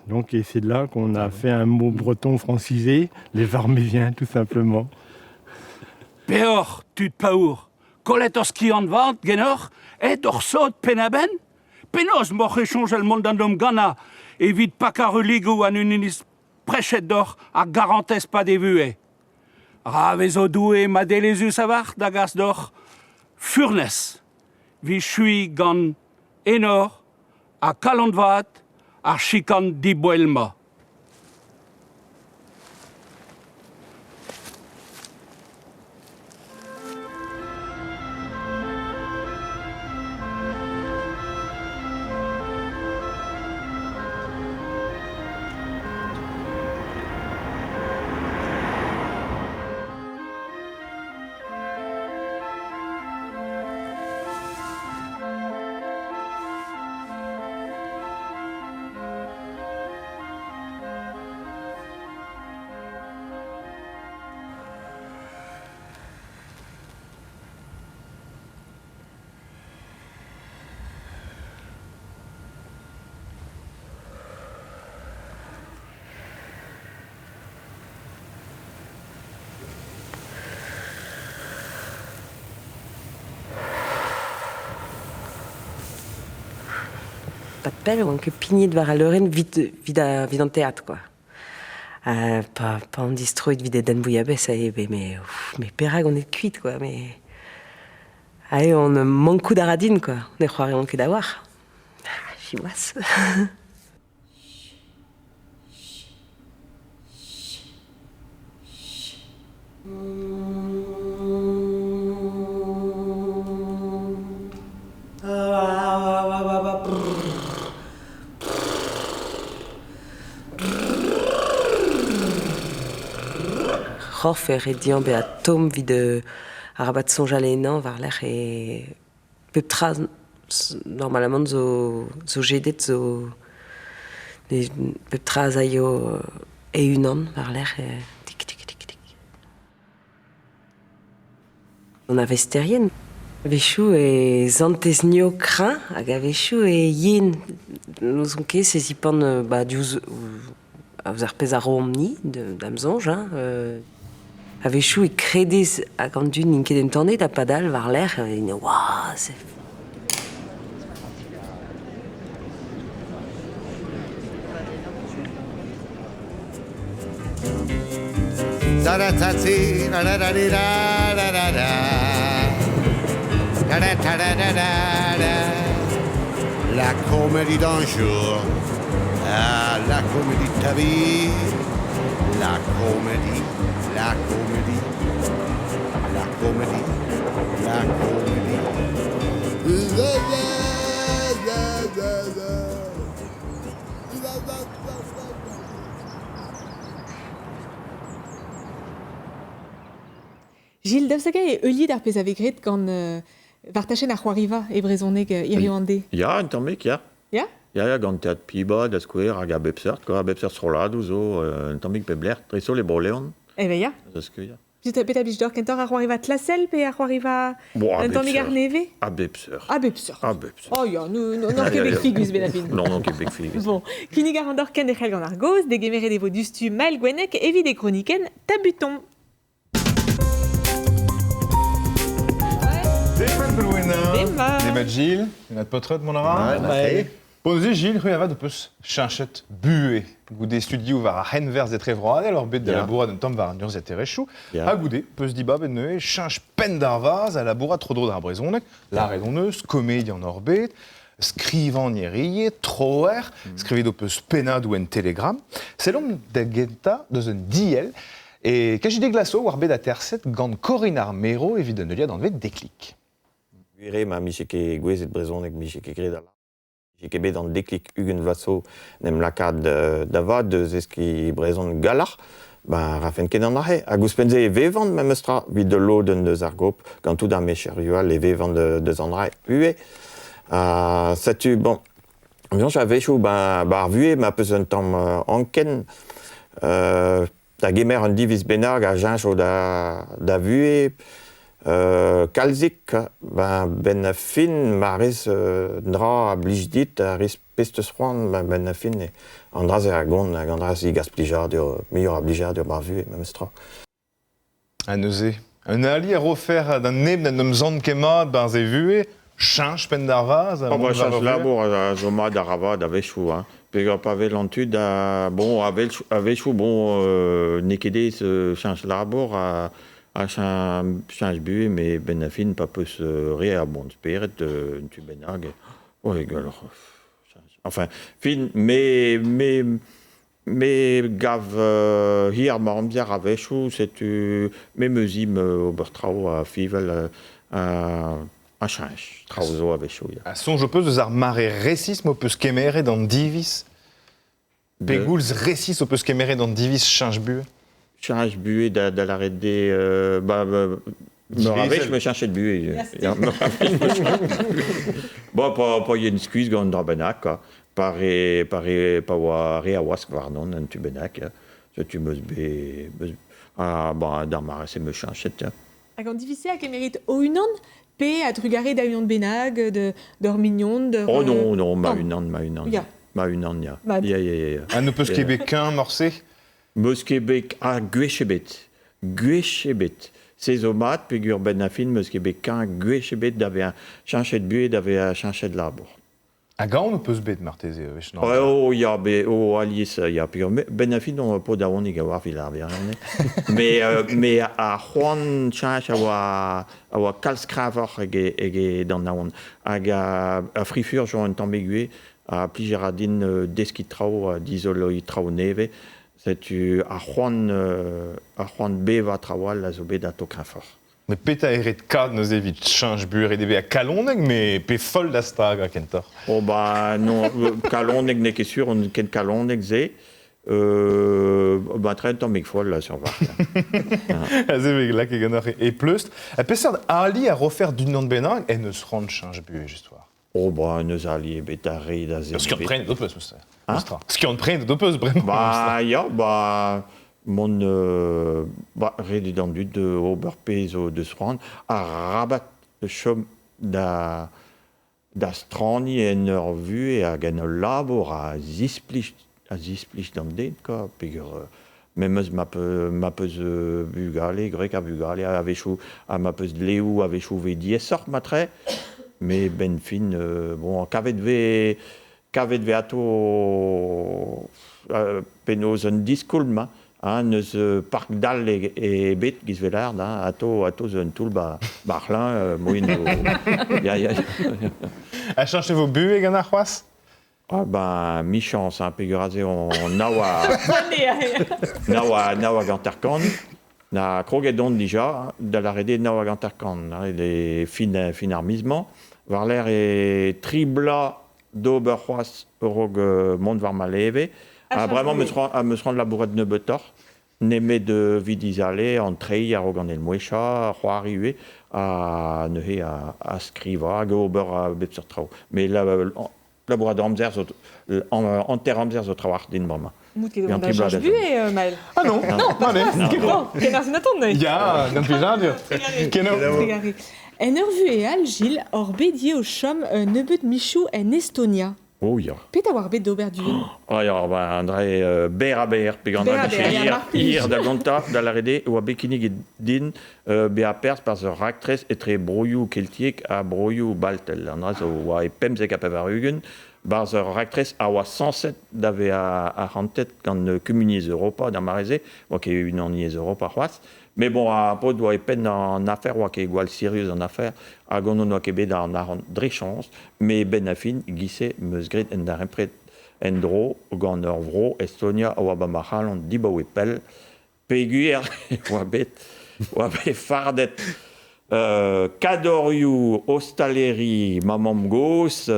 Donc, et c'est là qu'on a fait un mot breton francisé, les Varmésiens, tout simplement. Peoc'h, tud paour, kollet ur skiant vat genoc'h, aet oc'h sot penn-a-benn? Penaos m'oc'h e soñjal mont d'an dom-gannañ evit pakañ religoù an unaniz prechet deoc'h ar garantez pad e vuhez? Ra vezo Doue madelezhus a-walc'h da gas deoc'h furnez, 'vit chui gant enor ha kalon vat ar chikan diboell-mañ. pad pell, oan ket pignet war al leurenn 'vit 'vit a 'vit an teatr quoi. Ha pa pa on distroet 'vit e den bouillabaisse aze bet mais mais perak on est kuit quoi mais aze on mankout a ra din quoi, ne c'hoariomp ket a-walc'h. Siwazh. C'horf eo ret dezhañ bezañ tomm evit arabat soñjal ennañ war-lerc'h e pep tra normalement zo zo jedet zo pep tra az aio e-unan war-lerc'h tik tik tik tik. An arvesterien a-wechoù e santez Nio kreñv hag a-wechoù e yen. N'ouzon ket se zipant ba diouzh ar pezh a roomp-ni da'm soñj hein. A-wechoù e kredez hag an dud n'int ket entanet ha padal war-lerc'h int waouh c'est La comédie d'un jour, ah, la comédie de ta vie, la comédie, la comédie, la comédie, la comédie. Gilles, daoust hag e heuliet ar pezh a vez graet gant war tachenn ar c'hoariva e brezhoneg hiziv an deiz? Ya, un tammig, ya. Ya? Ya, ya, gant Teatr Piba, da skouer, hag a bep seurt, quoi, a bep seurt strolladoù zo, un tammig pep lec'h, dreist-holl e Bro-Leon. Eh ben ya. Da skouer. Petra blij deoc'h kentoc'h ar c'hoariva klasel pe ar c'hoariva Bon, un tammig arnevez? A bep seurt. A bep seurt. A bep seurt. Oh ya, n'oc'h ket bet figus benn ar fin. Non, non, ket bet figus. Bon, kinnig a ran deoc'h kenderc'hel gant ar gaoz, degemeret e vo diouzhtu Mael Gwenneg evit e gronikenn Tabuton. Demat Louena. Demat. Demat Gilles. Demat paotred mont a ra. Ouais, Bon neuze Gilles, c'hwi avat ho peus cheñchet buhez goude studioù war ar c'henwerzh etrevroadel ur bet da labourat un tamm war an urzhiataerezhioù ha goude peus dibabet neuze cheñch penn d'ar vazh ha labourat tro-dro d'ar brezhoneg, lâret hon eus, komedian hor bet, skrivagner ivez, troer, skrivet ho peus pennadoù en Telegram. Sellomp da gentañ deus un diell e KJD Glasso war bet aterset gant Corinne ar Mero evit un heuliad anvet Déclic. Gwir eo ma 'mije ket gouezet brezhoneg 'mije ket graet al 'mije ket bet an deklik 20 vloaz zo 'n em lakaat da vat da zeskiñ brezhoneg galloc'h, ba 'rafen ket an dra-se. Hag ouzhpenn-se e vevan memes tra evit ul lodenn deus ar gop, gant tout ar mecherioù all e vevan deus an dra ivez. Ha setu bon, soñj a-wechoù ba ar vuhez ma 'peus un tamm anken da gemer un diviz bennak a cheñcho da vuhez kalzik, ben 'benn fin ma rez un dra a blij dit, a rez pezh 'teus c'hoant, ben 'benn fin an dra-se a gont hag an dra-se 'gas plijadur, muioc'h a blijadur 'ba ar vuhez memes tra. Ha neuze, un ali a rofer d'an neb n'en em sant ket mat 'barzh e vuhez, cheñch penn d'ar vazh ha Oh, mont bah, war cheñch ur vuhez. labour a zo mat da ravat a-wechoù hein. Peogwir pa wel an tud a bon a-wechoù bon n'eo ket aes cheñch labour ha cheñch buhez met 'benn ar fin pa 'peus re a boan-spered un tu bennak ouais gwelloc'h enfin fin me me Me 'gav hir ma amzer a-wechoù, setu me 'meus int ober traoù a fiñval a cheñch traoù zo a-wechoù ya. Ha soñj ho peus eus ar mare resis m'ho peus kemeret an diviz? Pegoulz resis ho peus kemeret an diviz cheñch buhez? Cheñch buhez da lâret dezhe ba meur a wech 'meus cheñchet buhez. Ya, meur a wech 'meus cheñchet buhez. Bon, pa yen skuizh gant un dra bennak quoi. Pa re, pa re, pa oa re a wask warnon un tu bennak, ya. Setu 'meus bet, 'meus ah ba d'ar mare-se 'meus cheñchet ya. Hag an diviz-se a gemerit ho-unan pe a-drugarez da unan bennak, d'ur mignon, d'ur... Oh non, non, ma-unan, ma-unan. Ya. Ma-unan, ya. Mat. Ya, ya, ya, ya. Ha n'ho peus ket bet kuñv morse? 'Meus ket bet ah gwech ebet, gwech ebet. Se zo mat peogwir 'benn ar fin 'meus ket bet kuñv gwech ebet da vezañ cheñchet buhez, da vezañ cheñchet labour. Hag aon ho peus bet marteze e wech Oh, ya, be, oh, alies, ya, peogwir ben a fin on paotr aonik a oar evit ar wirionez. Me, me ar c'hoant cheñch a oa, a oa kalz kreñvoc'h ege, ege d'an aon. Hag a frifurj zo un tammig ivez, ha plij a ra din deskiñ traoù ha dizoloiñ traoù nevez. Setu ar c'hoant, ar c'hoant bevañ traoù all a zo bet atao kreñvoc'h. Met petra eo ret kad neuze evit cheñch buhez ret eo bezañ kalonek mais pe foll da stagañ kentoc'h? Oh bah non, kalonek n'eo ket sur on ken kalonek se. Bah très un tammig foll là sur war. Aze vez lakaet ganeoc'h e pleustr. Ha peseurt ali a rofer d'unan bennak en eus c'hoant cheñch buhez just war? Oh bah n'eus ali ebet ar re da zen. Skiant-prenet ho peus, Hein? Skiant-prenet ho peus bremañ. Bah ya, bah mont bah, ret eo d'an dud ober pezh o deus c'hoant. Arabat chom da da straniñ en ur vuhez hag en ul labour a zisplij a zisplij d'an den quoi peogwir memes ma ma peus bugale, gwreg ha bugale a-wechoù ha ma peus dleoù a-wechoù 'vez diaesoc'h matre met 'benn fin bon kavet 'vez kavet 'vez atao penaos un diskoulm hein, hein n'eus park dall ebet giz 'vel hein, atao atao zo un toull 'ba 'ba ar c'hlañv moien zo ya ya. Ha cheñchet 'vo buhez gant ar c'hoazh? Ah ben, michañs, hein, peogwir aze on nav a nav a nav hag hanter-kant. Na kroget on dija da lâret eo nav hag hanter-kant, hein, e fin, fin ar miz-mañ. War-lerc'h e tri bloaz d'ober c'hoazh a-raok mont war ma leve. Ha bremañ 'm eus c'hoant labourat nebeutoc'h. Nemet evit dizale an treiñ a-raok an eil-mouezhañ, c'hoari ivez, ha neuze a skrivañ hag ober a bep seurt traoù. Mais labourat amzer zo hanter amzer zo trawalc'h din bremañ. Mout ket da chañch buhez, Maël. Ah non, non, allez. Bon, kenarzh Nathan, neuze. Ya, gant plijadur. Kenavo. En ur vuhez all, Gilles, hor bet ivez o chom un nebeud michoù en Estonia. Oh ya. Petra oar bet d'ober du? Ah ya, ba, an dra berr ha berr, pe gant hir, hir da gontañ, da lâret eo, oa bet kinniget din bezañ perzh barzh ur raktres etre broioù keltiek ha broioù baltel. An dra zo oa e 95, barzh ur raktres a oa sañset da vezañ arc'hantet gant Kumuniezh Europa d'ar mare-se, oa ket Unaniezh Europa c'hoazh. Mais bon, ar paotr oa e penn an afer, oa ket gwall sirius an afer, hag on n'oa ket bet an arc'hant dre chañs, met benn ar fin, giz-se, 'm eus graet un darempred en-dro gant ur vro, Estonia, a oa ba ma c'halon dibaoe pell, peogwir e oa bet, oa bet fardet Kadorioù ostaleri ma mamm-gozh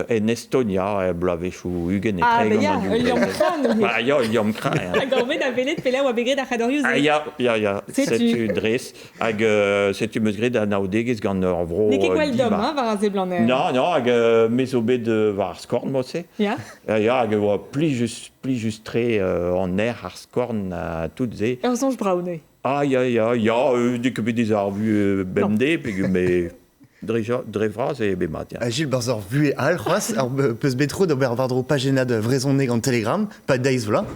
en Estonia er bloavezhioù 20 e Ah, ben ya, ul liamm kreñv neuze. Bah ya, ul liamm kreñv. Hag ur bet a welet pelec'h oa bet graet ar c'hadorioù-se. Ah ya, ya, ya, setu dres. Hag setu 'm eus graet anaoudegezh gant ur vro N'eo ket gwall domm, hein, war a seblant. Non, non, hag me zo bet war ar skorn mod-se. Ya. Ya, hag e oa plijus, plijus-tre an aer, ar skorn ha tout se. Ur soñj brav neuze. Ah ya, ya, ya, n'eo ket bet dezarvu bemdez, peogwir me dre, dre vras eo bet mat, ya. Ha Gilles, barzh ur vuhez all c'hoazh, ar peus bet tro d'ober war-dro pajennad vrezhoneg an Telegram, pa deiz vloaz.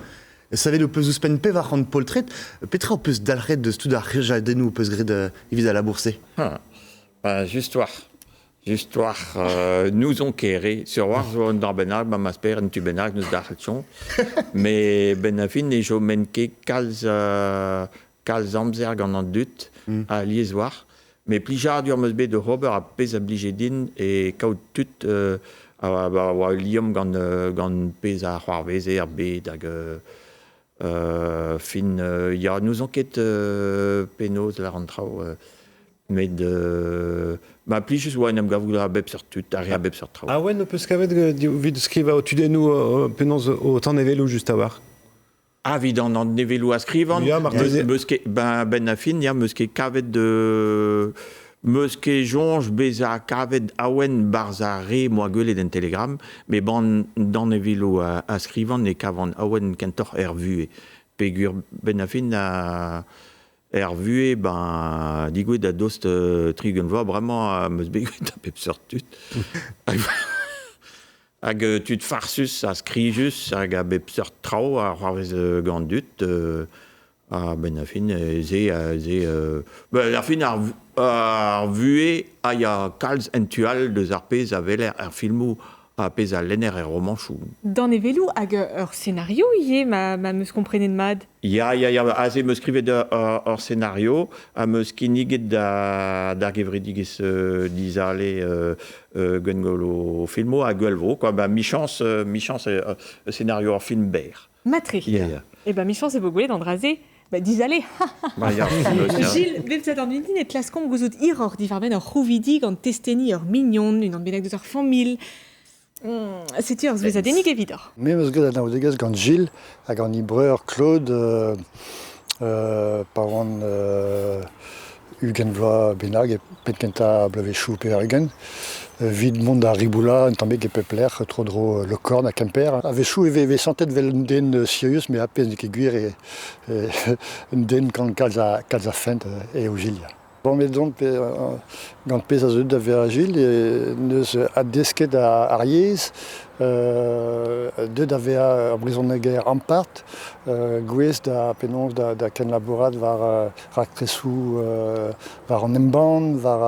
Savet ho peus ouzhpenn 400 poltred. Petra ho peus dalc'het deus tout ar c'hejadennoù ho peus graet evit al labour-se? Ha, bah, just war. Just war, n'ouzon ket re. Sur war zo un dra bennak, ma ma spered un tu bennak n'eus dalc'het soñj. Mais benn ar fin ne chomen ket kalz, kalz amzer gant an dud, alies war. Mais plijadur 'm eus bet oc'h ober ar pezh a blije din e kaout tud a oa ul liamm gant, gant pezh a c'hoarveze er bed hag fin, ya, n'ouzon ket penaos lâr an traoù. Met ma plijus oa en em gavout a bep seurt tud, a re a bep seurt traoù. Awen ho peus kavet evit skrivañ ho tudennoù penaos ho tanevelloù just a-walc'h? Ah, evit an danevelloù a skrivan? Ya, marteze. Meus ket, ben, ben a fin, ya, meus ket kavet de... Meus ket soñj bezañ kavet awen barzh ar re 'moa gwelet en Telegram, met ban danevelloù a skrivan e kavan awen kentoc'h er vuhez. Peogwir benn ar fin a Er vuhez, ben, digouezhet da dost 30 vloaz bremañ am eus bet gwet a bep seurt tud. Hag tud farsus ha skrijus hag a bep seurt traoù a c'hoarvez gant dud. Ha benn ar fin, se, se ben, ar fin ar, ar vuhez a ya kalz en tu all deus ar pezh a weler er filmoù. Ha pezh a lenner er romanchoù. Danevelloù hag ur senario ivez, ma, ma 'm eus komprenet mat. Ya, ya, ya, aze 'm eus skrivet ur senario ha 'm eus kinniget da, d'ar gevredigezh Dizale Gwengolo Filmo ha Guelvo, quoi. Ba, michañs, michañs senario ur film berr. Matre. Ya, ya. Eh ben, michañs e vo gwelet an dra-se. Ba, dizale. Ba, ya, ya. Gilles, bep sadorn vintin e klaskomp gouzout hiroc'h diwar-benn ur c'houvidig an testeni ur mignon, unan bennak deus ar familh. Setu ur souezhadennig evidoc'h. Me 'm eus graet anaoudegezh gant Gilles ha gant he breur Claude pa oan 20 vloaz bennak e penn-kentañ bloavezhioù 80 evit mont da riboulañ un tammig e pep lec'h tro-dro Lokorn ha Kemper. A-wechoù e vez santet evel un den sirius met ar pezh n'eo ket gwir eo un den gant kalz a, kalz a fent eo Gilles. Bon, met dont gant pezh a zeu da vezañ Gilles, neus addesket ar yezh, deuet da vezañ ur brezhoneger ampart, gouest da penaos da, da kenlabourat war raktresoù war an embann, war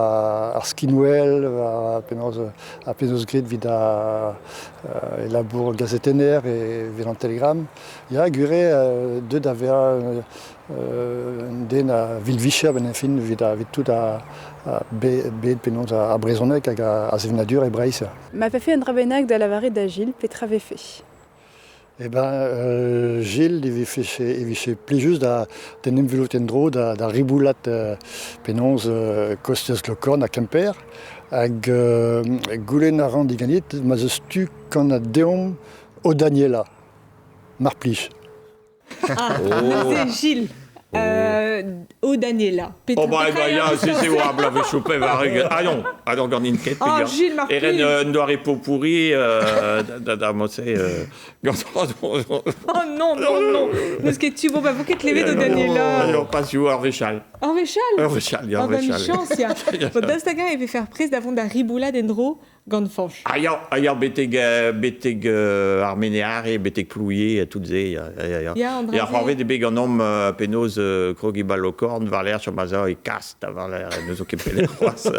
ar skinwel, war penaos ar pezh 'neus graet evit e labour gazetenner evit an Telegram. Ya, gwir eo, deuet da vezañ un den a vil vicher benn ar fin evit evit tout ar bed penaos ar brezhoneg hag ar sevenadur e Breizh. Ma vefe un dra bennak da lavaret da Gilles, petra vefe? Eh ben, Gilles, e vefe, e vije plijus da d'en em welout en-dro da, da riboulat penaos kostez Lokorn ha Kemper. Hag goulenn a ran diganit ma 'z eus tu kannad deomp o Daniela, mar plij. Ah, neuze Gilles. O Daniela. Oh bah, bah ya, se se oa bloavezhioù 80. Ah non, ah non, ganin ket. Oh, Gilles, mar Eren un doare pot pourri da da mod-se Oh non, non, non. N'eus ket tu, bon, bah, vo ket klevet o Daniela. Non, pas sur ur wech all. Ur wech all? Ur wech all, ya, ur wech all. michañs, ya. Bon, daoust hag-eñ e vefe ar prest da vont da riboulat en-dro Gant Fañch. Ah ya, ah ya, betek, betek ar Meneare, betek Plouie, tout se, ya, ya, ya. Ya, an Ya, dra-se. c'hoarvezet eo bet ganeomp penaos krog e Balokorn, war-lerc'h chom aze e kast, ha war-lerc'h n'eus ket pelec'h c'hoazh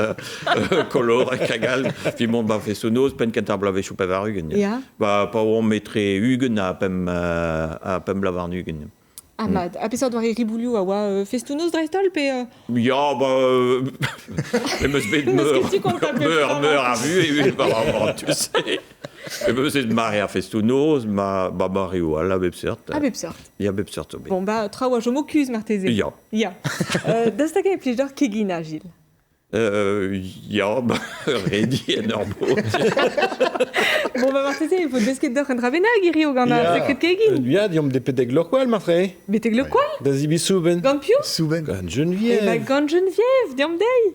Koloreg hag all, evit mont ba festoù-noz, penn kentañ bloavezhioù 80. Ya. Ba, pa oamp etre 20 ha pemp, ha pemp bloaz warn-ugent. Ah mat, ha peseurt doare riboulioù a oa festoù-noz dreist-holl pe Ya, ba, em eus bet meur, meur, meur a vuhez war an tu-se. Em eus bet mare ar festoù-noz, ma, ba mareoù all a bep seurt. A bep seurt. Ya, bep seurt zo bet. Bon, bah, traoù a chomo kuzh marteze. Ya. Ya. Daoust hag-eñ e plij deoc'h keginañ, Gilles? Ya, bah, redi en ur mod. Bon, bah marteze, il faut desket deoc'h un dra bennak hirio gant ar sekred kegin. Ya, deomp de betek Lokwal, martre. Betek Lokwal? Da zibi soubenn. Gant piv? Soubenn. Gant Geneviève. Eh ben, gant Geneviève, deomp dezhi.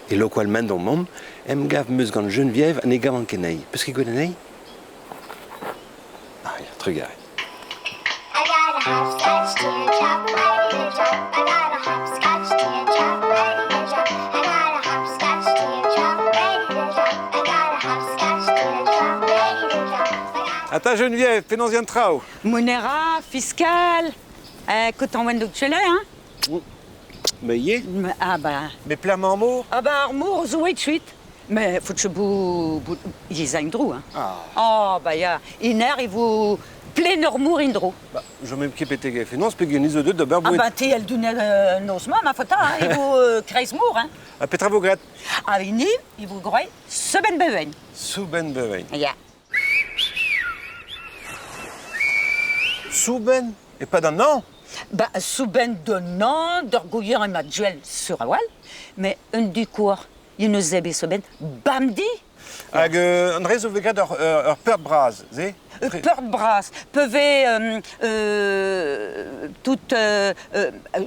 E Lokwal mañ mamm, em gav 'm eus gant Geneviève ha ne gavan ket anezhi. Peus ket gwelet anezhi? Ah ya, trugarez. I got a hopscotch teardrop ready to drop. I got a hopscotch teardrop ready to drop. I got a hopscotch teardrop ready to drop. I got a hopscotch teardrop ready to drop. Ata Geneviève, penaos yan traoù? Monera, fiscal, kotan oan d'o hein? Mais yé Ah bah. Mais plein ar mor? Ah bah ar mor zo aet kuit. Mais faut che bou bou yez ein dro hein. Ah. Oh bah ya, iner e vo plein ur mor indro. Bah, je même ket betek fenoz peogwir ni zo deuet d'ober Ah boued. bah te el dounel noz-mañ ma faota hein, e vo kreiz mor hein. Ha petra vo graet? Ah hini, e vo groet seubenn beven. Soubenn beven. Ya. Soubenn E-pad an hañv? Bah, soubenn d'un an, d'ur gouiañ emañ duel sur a-walc'h, mais un du-kour, il ne zebe soubenn bamdi. Hag an dre zo vet graet ur, ur peurt bras, se? Ur peurt bras, peuve tout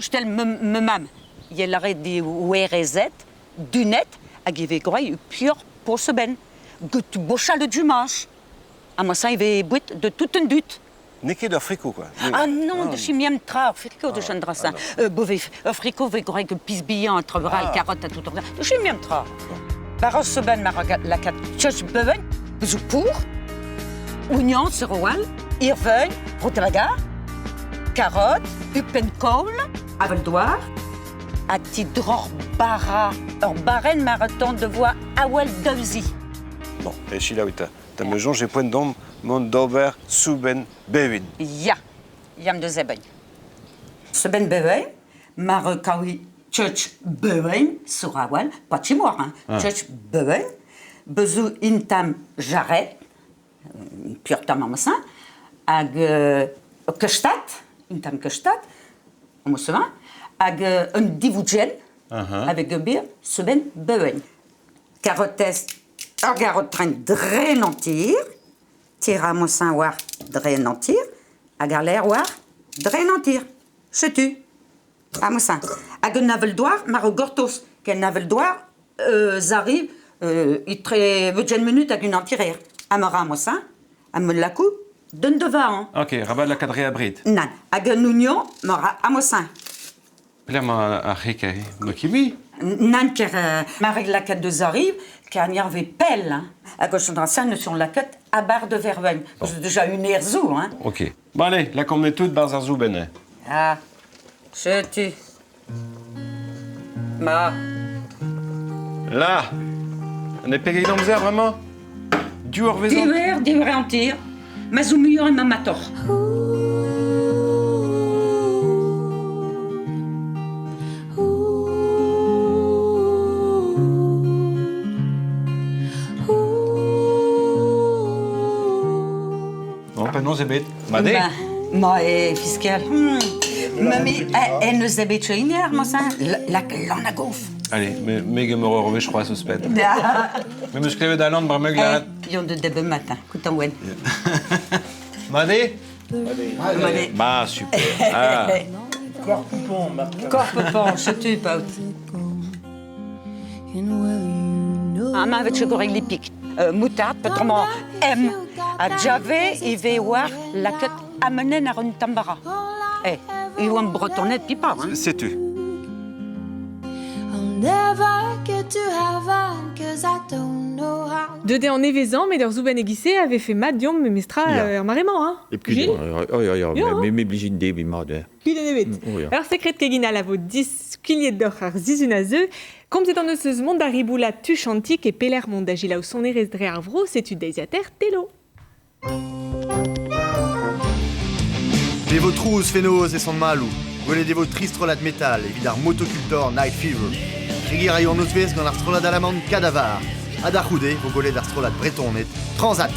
stel me, me mam, il lâret di werezed, dunet, hag e vez groeit ur pior pour soubenn, get bochal du manche. Ha ma ça e vez bouet de tout un dud. N'eo ket ur friko, quoi. Ah non, de chimiam tra, ur friko de chan dra-se. Bove, ur friko vez gwreg piz bihan, tra carotte ha tout. De chimiam tra. Bar seben mar lakaat tioch beven, zo pour, oignon sur oal, irveun, rotelagar, carotte, upen kool, avel-douar, ha ti droc'h bara, ur barrenn mar tan de voa awel daouzi. Bon, e selaou eta. Da ma soñj e poent deomp mont d'ober soubenn bevin. Ya, yam deus eben. Soubenn bevin, mar kaoui church bevin, sur awel, pas chimoar, hein. Ah. Church bevin, bezou intam jarret, pur tam amasin, hag kestat, intam kestat, amosevin, hag un divoudjen, avec un bir, soubenn bevin. Carottes, ur garot train dre an tir, tir amosin war dre an tir, hag ar l'air war dre an tir. Setu, amosin. Hag un avel doar, mar o gortoz, ken avel doar, zariv, itre veudjen minut hag un antirer. Amar amosin, am lakou, d'un de va, hein. Ok, rabat la kadre abrid. Nan, hag un oignon, mar amosin. Pelec'h emañ ar c'hig aze? N'eo ket mui? Nann ker mar lakaat deus arriv, ker an arve pell, hein. Hag o chom dra ne sur lakaat a bar de verveine. Bon. Déjà une air zo, hein. Ok. Bon allez, lakaomp ne tout barzh ar soubenn, hein. Ah, setu. Ma. Là. On est pegeit amzer bremañ? Div eur vezañ? Div eur, div eur hanter. Ma zo muioc'h emañ matoc'h. Non, penaos eo bet? Mat eo? Ma eo fiskal. Ma me, en eus bet choiner, ma sa, lak lan a gof. Allez, me, me gemero ur wech c'hoazh ouzhpenn. Me 'meus klevet Alan bremañ lâret. Yon de debe matin, koutan wen. Mat eo? Mat eo. Ma, super. Ah. Korf-poupon, Marc. Korf-poupon, setu, paotr. Ah, ma vet goreg lipik. Moutarde, petrement M. Ha Jave ivez war lakaet amenen ar un tambara. Eh, e oan bretoned pipa, hein. Setu. Deut eo an nevezañ, met ur soubenn e-giz-se a vefe mat deomp memestra er mare-mañ, hein. Gilles? Ya, me me blijin debriñ mat, ya. Kudenn ebet. Ur sekred keginal a vo diskuliet deoc'h ar sizhun a zeu. Komzet hon eus eus mont da riboulat tuchantik e pelec'h mont da selaou sonerezh dre ar vro, setu deiziataer Telo. Devo trouz fenoz e Sant-Maloù. Gwelet e vo tri strollad metal evit ar motokultor Night Fever. Kregiñ a raio an nozvezh gant ar strollad alaman Kadavar. Ha da c'houde vo gwelet ar strollad bretoned Transat.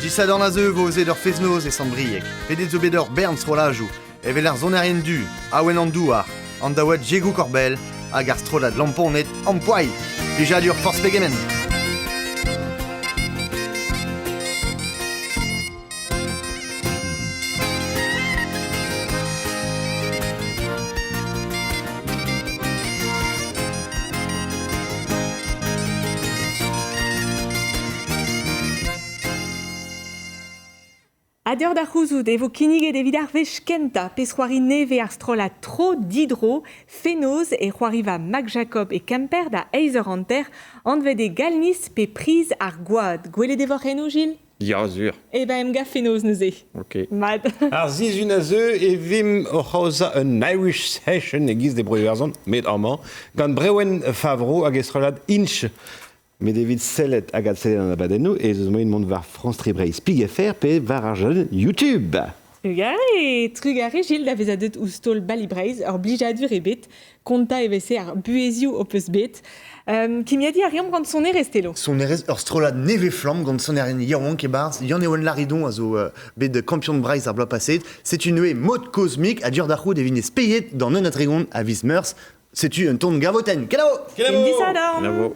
Disadorn a zeu vo aozet ur fest-noz e Sant-Brieg. Pedet zo bet ur bern strollajoù, evel ar sonerien du, Awen an Douar, an daouad Diego Corbel hag ar strollad lamponed Ampoailh. Plijadur forzh pegement! Ha deoc'h da c'houzout e vo kinniget evit ar wech kentañ pezh-c'hoari nevez ar strollad Tro Didro fenoz e c'hoariva Mac Jacob e Kemper da eizh eur hanter, anvet eo Galniz pe Priz ar Gwad. Gwelet e voc'h eno, Gilles? Ya, sur. Eh ben, emgav fenoz neuze. Ok. Mat. Ar sizhun a zeu e vimp oc'h aozañ un Irish Session e-giz e Bro-Iwerzhon, met amañ, gant Brewen Favreau hag e strollad Inch. Met evit sellet hag adsellet an abadennoù ez eus moaien mont war France 3 Breizh Pig FR pe war ar chadenn YouTube. Trugarez, trugarez Gilles da vezañ deuet ouzh taol Bali Breizh, ur blijadur ebet. Kontañ e veze ar buhezioù ho peus bet. Kimiadiñ a reomp gant sonerezh, Telo. Sonerezh ur strollad nevez-flamm gant sonerien yaouank e-barzh Yann-Ewen Laridon a zo bet kampion Breizh ar bloaz paseet. Setu neuze mod kozmik ha dur da c'hoût e vin speiet d'an 31 a viz Meurzh. Setu un ton gavotenn. Kenavo! Kenavo! Kenavo!